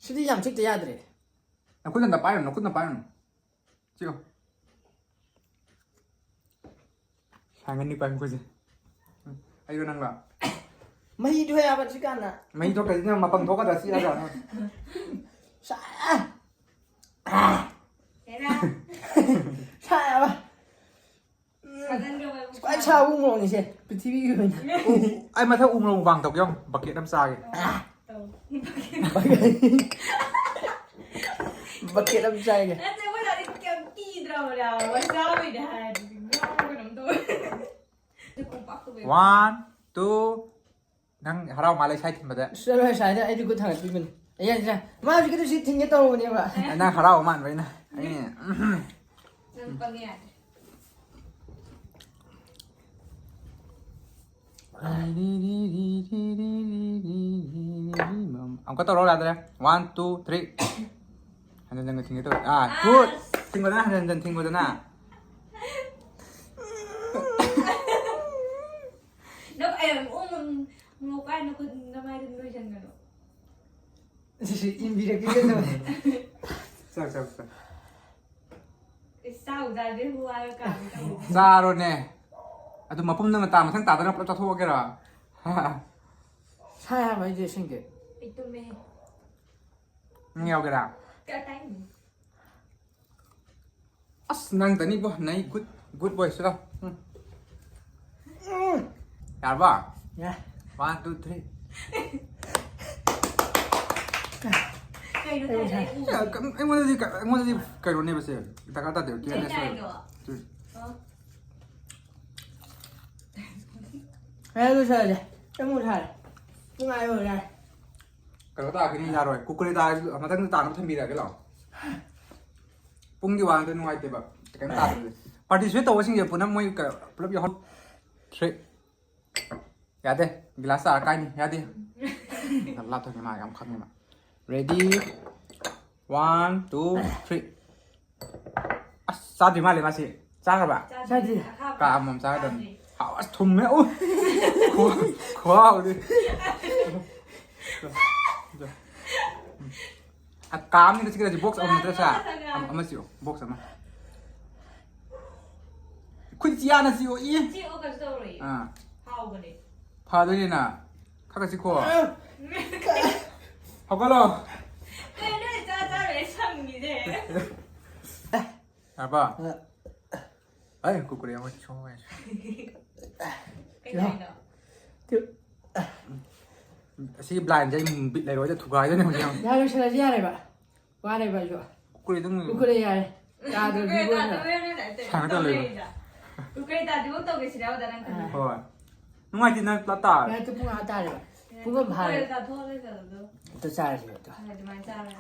ꯁꯤꯗꯤ ꯌꯥꯝ ꯆꯤꯛꯇ ꯌꯥꯗ꯭ꯔꯦ꯫ ꯅꯈꯨꯠꯅ ꯄꯥꯏꯔꯨꯅꯨ, ꯅꯈꯨꯠꯅ ꯄꯥꯏꯔꯨꯅꯨ꯫ ꯆꯤꯛꯑꯣ꯫ ꯁꯥꯡꯒꯅꯤ ꯄꯥꯏ ꯃꯈꯣꯏꯁꯦ꯫ ꯎꯝ, ꯑꯩꯔꯣ ꯅꯪꯂꯣ? ꯃꯍꯤ ꯊꯣꯛꯑꯦ ꯍꯥꯏꯕ ꯁꯤ ꯀꯥꯟꯗ꯫ ꯃꯍꯤ ꯊꯣꯛꯇ꯭ꯔꯗꯤ ꯅꯪ ꯃꯄꯪ ꯊꯣꯛꯀꯗ꯭ꯔꯥ ꯁꯤ ꯅꯠꯇ꯭ꯔꯥ? ꯁꯥꯏ꯫ ꯍꯦꯔꯥ꯫ ꯁꯥꯏ ꯍꯥꯏꯕ꯫ ꯁꯥꯒꯟꯈ꯭ꯔꯕ ꯈ꯭ꯋꯥꯏ ꯁꯥꯕ ꯃꯑꯣꯡꯅꯤꯁꯦ ꯄ꯭ꯔꯤꯊꯤꯕꯤꯒꯤ ꯑꯣꯏꯅ꯫ ꯑꯩ ꯃꯊꯛ ꯎꯃꯔꯣꯡ ꯃꯨꯛꯕꯥꯡ ꯇꯧꯒꯦ ꯌꯦꯡꯉꯣ꯫ ꯕꯛꯀꯦꯠ ꯑꯃ ꯆꯥꯒꯦ꯫ ꯇꯧ꯫ ꯕꯛꯀꯦꯠ ꯑꯃ ꯆꯥꯏꯒꯦ꯫ ꯅꯠꯇꯦ, ꯑꯩꯈꯣꯏ ꯗꯥꯗꯤ ꯀꯌꯥꯝ ꯀꯤꯗ꯭ꯔꯕꯅꯦ ꯍꯥꯏꯕ꯫ ꯃꯆꯥ ꯑꯣꯏꯅ ꯍꯥꯏꯔꯗꯤ ꯉꯥꯎꯕ ꯀꯩꯅꯣꯝ ꯇꯧꯋꯦ꯫ ꯈꯣꯡꯄꯥꯛꯇꯣ ꯀꯩꯅꯣ꯫ One, two. ꯅꯪ ꯍꯔꯥꯎ ꯃꯥꯜꯂꯦ ꯏꯁꯥ ꯊꯤꯟꯕꯗ꯫ ꯆꯠꯂꯣ ꯁ꯭ꯋꯥꯏꯗ ꯑꯩꯗꯤ ꯈꯨꯠ ꯊꯥꯡꯒꯠꯄꯤꯕꯅꯦ꯫ ꯑꯩ ꯌꯥꯗ꯭ꯔꯥ? ꯃꯥ ꯍꯧꯖꯤꯛꯀꯤꯗꯨ ꯁꯤ ꯊꯤꯡꯒꯦ ꯇꯧꯕꯅꯦꯕ꯫ ꯅꯪ ꯍꯔꯥꯎ ꯃꯥꯟꯕ ꯑꯩꯅ꯫ ꯑꯩꯅ ꯅꯪ ꯄꯪꯉꯦ ꯌꯥꯗ꯭ꯔꯦ꯫ ꯑꯃꯨꯛꯀ ꯇꯧꯔꯛꯑꯣ ꯌꯥꯗ꯭ꯔꯦ꯫ One, two, three. ꯍꯟꯖꯟ ꯍꯟꯖꯟ ꯊꯤꯡꯒꯦ ꯇꯧꯋꯦ꯫ ꯑꯥ, good. ꯊꯤꯡꯉꯣꯗꯅ, ꯍꯟꯖꯟ ꯍꯟꯖꯟ ꯊꯤꯡꯉꯣꯗꯅ꯫ ꯅꯪ ꯑꯩ ꯎꯝ ꯃꯣꯔꯣꯛ ꯀꯥꯏꯅ ꯈꯨꯠ ꯅꯃꯥꯏꯗ ꯂꯣꯏꯁꯟꯒꯅꯨ꯫ ꯁꯤꯁꯤ ꯏꯟꯕꯤꯔꯛꯀꯦ ꯀꯩꯅꯣ꯫ ꯆꯥꯛ, ꯆꯥꯛ, ꯆꯥꯛ꯫ ꯏꯁ ꯆꯥꯎꯖꯥꯗꯦ ꯍꯨꯋꯥꯒ ꯀꯥꯕꯤ ꯇꯧꯕ꯫ ꯆꯥꯔꯣꯅꯦ꯫ ꯑꯗꯨ ꯃꯄꯨꯝꯗ ꯃꯇꯥ ꯃꯊꯪ ꯇꯥꯗꯅ ꯄꯨꯂꯞ ꯆꯥꯊꯣꯛꯑꯒꯦꯔꯣ? ꯁꯥꯏ ꯍꯥꯏꯕ ꯑꯩꯁꯦ ꯑꯁꯦꯡꯒꯤ꯫ ꯑꯩ ꯇꯨꯝꯃꯦ꯫ ꯅꯪ ꯌꯥꯎꯒꯦꯔꯥ? ꯀꯌꯥ ꯇꯥꯏꯅꯤ? ꯑꯁ, ꯅꯪ ꯇꯅꯤꯕꯣ, ꯅꯩ good, good boy ꯁꯤꯔꯣ꯫ ꯎꯝ꯫ ꯎꯝ꯫ ꯌꯥꯔꯕꯣ? ꯌꯥ꯫ One, two, three. ꯀꯩꯅꯣ ꯇꯧꯔꯤꯁꯦ? ꯑꯩ ꯎꯗꯦ꯫ ꯑꯦ, ꯀꯩꯝ-, ꯑꯩꯉꯣꯟꯗꯗꯤ ꯀ-, ꯑꯩꯉꯣꯟꯗꯗꯤ ꯀꯩꯅꯣꯅꯦꯕ ꯁꯦ꯫ ꯗꯔꯀꯥꯔ ꯇꯥꯗꯦꯕ, ꯀꯩ careless ꯑꯣꯏꯕ꯫ ꯇꯥꯏꯅꯣ? ꯎꯝ꯫ ꯑꯣ꯫ ꯑꯦ, ꯑꯗꯨ ꯁꯥꯔꯁꯦ꯫ ꯑꯩ ꯑꯃꯨꯛ ꯁꯥꯔꯦ꯫ ꯄꯨꯡ ꯑꯥ ꯌꯧꯔꯦ꯫ ꯀꯩꯅꯣ ꯇꯥꯈꯤꯅꯤ, ꯌꯥꯔꯣꯏ꯫ ꯀꯨꯀꯔꯦ ꯇꯥꯔꯁꯨ ꯃꯊꯪꯗ ꯇꯥꯅꯕ ꯊꯝꯕꯤꯔꯛꯑꯒꯦ ꯂꯥꯛꯑꯣ꯫ ꯄꯨꯡꯒꯤ ꯋꯥ ꯅꯠꯇ ꯅꯨꯡꯉꯥꯏꯇꯦꯕ꯫ ꯀꯩꯅꯣ ꯇꯥꯗꯕꯁꯦ꯫ Participate ꯇꯧꯕꯁꯤꯡꯁꯦ ꯄꯨꯟꯅ ꯃꯣꯏ ꯀ-, ꯄꯨꯂꯞ ꯌꯥꯎꯍꯟ-, three꯫ ꯌꯥꯗꯦ꯫ Glass ꯇꯥꯔ ꯀꯥꯏꯅꯤ꯫ ꯌꯥꯗꯦ꯫ ꯂꯥꯞꯊꯣꯛꯀꯦ, ꯃꯥ ꯌꯥꯝ ꯈꯪꯉꯦ ꯃꯥ꯫ Ready? One, two, three. ꯑꯁ, ꯆꯥꯗ꯭ꯔꯤ ꯃꯥꯜꯂꯦ ꯃꯥꯁꯤ꯫ ꯆꯥꯈ꯭ꯔꯕ? ꯆꯥꯗ꯭ꯔꯤ꯫ ꯀꯥ ꯑꯃꯃꯝ ꯆꯥꯒꯗꯕꯅꯤ꯫ ꯍꯥꯎ, ꯑꯁ, ꯊꯨꯝꯃꯦ꯫ ꯎ! ꯈꯨ-, ꯈꯨꯍꯥꯎꯗꯤ꯫ ꯑ, ꯀꯥ ꯑꯃꯅꯤ ꯀꯩꯁꯨ ꯀꯩꯁꯨ box ꯑꯃ ꯅꯠꯇ꯭ꯔ ꯁꯥ? ꯑꯃ, ꯑꯃ ꯆꯤꯛꯑꯣ, box ꯑꯃ꯫ ꯈꯨꯠ ꯆꯤꯌꯥꯅ ꯆꯤꯛꯑꯣ, ꯏ꯫ ꯆꯤꯛꯑꯣ ꯀꯩꯁꯨ ꯇꯧꯔꯣꯏ꯫ ꯑꯥ꯫ ꯍꯥꯎꯕꯅꯦ꯫ ꯐꯗꯣꯏꯅꯤꯅ꯫ ꯊꯛꯀꯠꯁꯤꯀꯣ꯫ ꯍꯧꯒꯠꯂꯣ꯫ ꯀꯩꯅꯣ ꯆꯥ ꯆꯥꯔꯦ ꯁꯝꯒꯤꯁꯦ꯫ ꯌꯥꯔꯕ? ꯑꯩ ꯀꯨꯀꯨꯔꯦ ꯑꯃ ꯁꯣꯡꯉꯦ꯫ ꯀꯩꯅꯣ? ꯑꯁꯤꯒꯤ ꯕ꯭ꯂꯥꯏꯟꯁꯦ ꯑꯩ ꯕꯤꯠ ꯂꯩꯔꯣꯏꯗ ꯊꯨꯒꯥꯏꯗꯣꯏꯅꯦ ꯍꯧꯖꯤꯛ ꯌꯥꯝ꯫ ꯌꯥꯔꯦ, ꯂꯣꯏꯁꯤꯜꯂꯁꯤ ꯌꯥꯔꯦꯕ꯫ ꯋꯥꯔꯦꯕ ꯑꯩꯁꯨ꯫ ꯀꯨꯀꯨꯔꯦ ꯑꯗꯨꯝ꯫ ꯀꯨꯀꯨꯔꯦ ꯌꯥꯔꯦ꯫ ꯆꯥꯗ꯭ꯔꯗꯤ ꯏꯕꯣꯛꯅ꯫ ꯁꯥꯟꯅ ꯇꯧ ꯂꯩꯕ꯫ ꯀꯨꯀꯔ ꯇꯥꯗ꯭ꯔꯤꯐꯥꯎ ꯇꯧꯒꯦ ꯁꯤꯔꯥ ꯑꯣꯖꯥ ꯅꯪ ꯈꯟꯕ꯫ ꯍꯣꯏ꯫ ꯅꯨꯡꯉꯥꯏꯇꯦ ꯅꯪ ꯄꯨꯂꯞ ꯇꯥꯔꯦ꯫ ꯍꯣꯔꯦꯟ ꯄꯨꯡ ꯑꯥ ꯇꯥꯔꯦꯕ꯫ ꯄꯨꯡ ꯑꯃ ꯐꯥꯔꯦ꯫ ꯀꯨꯀꯔ ꯆꯥꯊꯣꯛꯑꯒ ꯆꯠꯂꯣ ꯑꯗꯣ꯫ ꯑꯗꯨ ꯆꯥꯔꯁꯦꯕ ꯑꯗꯣ꯫ ꯑꯗꯨꯃꯥꯏꯅ ꯆꯥꯔꯦ꯫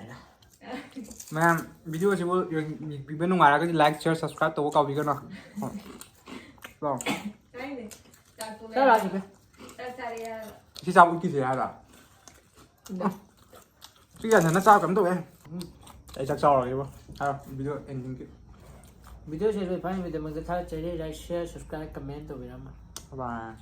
ꯃꯌꯥꯝ ꯚꯤꯗꯤꯑꯣꯁꯤꯕꯨ ꯌꯦꯡꯕꯤꯕ ꯅꯨꯡꯉꯥꯏꯔꯒꯗꯤ like, share, subscribe ꯇꯧꯕ ꯀꯥꯎꯕꯤꯒꯅꯨ꯫ ꯀꯣ꯫ ꯀꯥꯏꯗꯦ꯫ ꯆꯥꯛ ꯇꯣꯛꯑꯦ꯫ ꯆꯥꯔꯨ ꯂꯥꯛꯑꯣ ꯆꯦ꯫ ꯆꯥꯛ ꯆꯥꯔꯦ ꯍꯥꯏꯔꯒ꯫ ꯁꯤ ꯆꯥꯕ ꯎꯠꯈꯤꯁꯦ ꯍꯥꯏꯔ꯫ ꯁꯤ ꯌꯥꯟꯁꯟꯅ ꯆꯥꯕ ꯀꯩꯅꯣ ꯇꯧꯋꯦ꯫ ꯑꯩ ꯆꯥꯛ ꯆꯥꯎꯔꯒꯦꯕꯣ꯫ ꯍꯥꯏꯔꯣ ꯚꯤꯗꯤꯑꯣ ꯑꯦꯟꯗꯤꯡꯒꯤ꯫ ꯚꯤꯗꯤꯑꯣꯁꯦ ꯂꯣꯏ ꯐꯥꯏꯅꯕꯤꯗꯃꯛꯇ ꯊꯥꯒꯠꯆꯔꯤ꯫ Like, share, subscribe, comment ꯇꯧꯕꯤꯔꯝꯃꯣ꯫ Bye.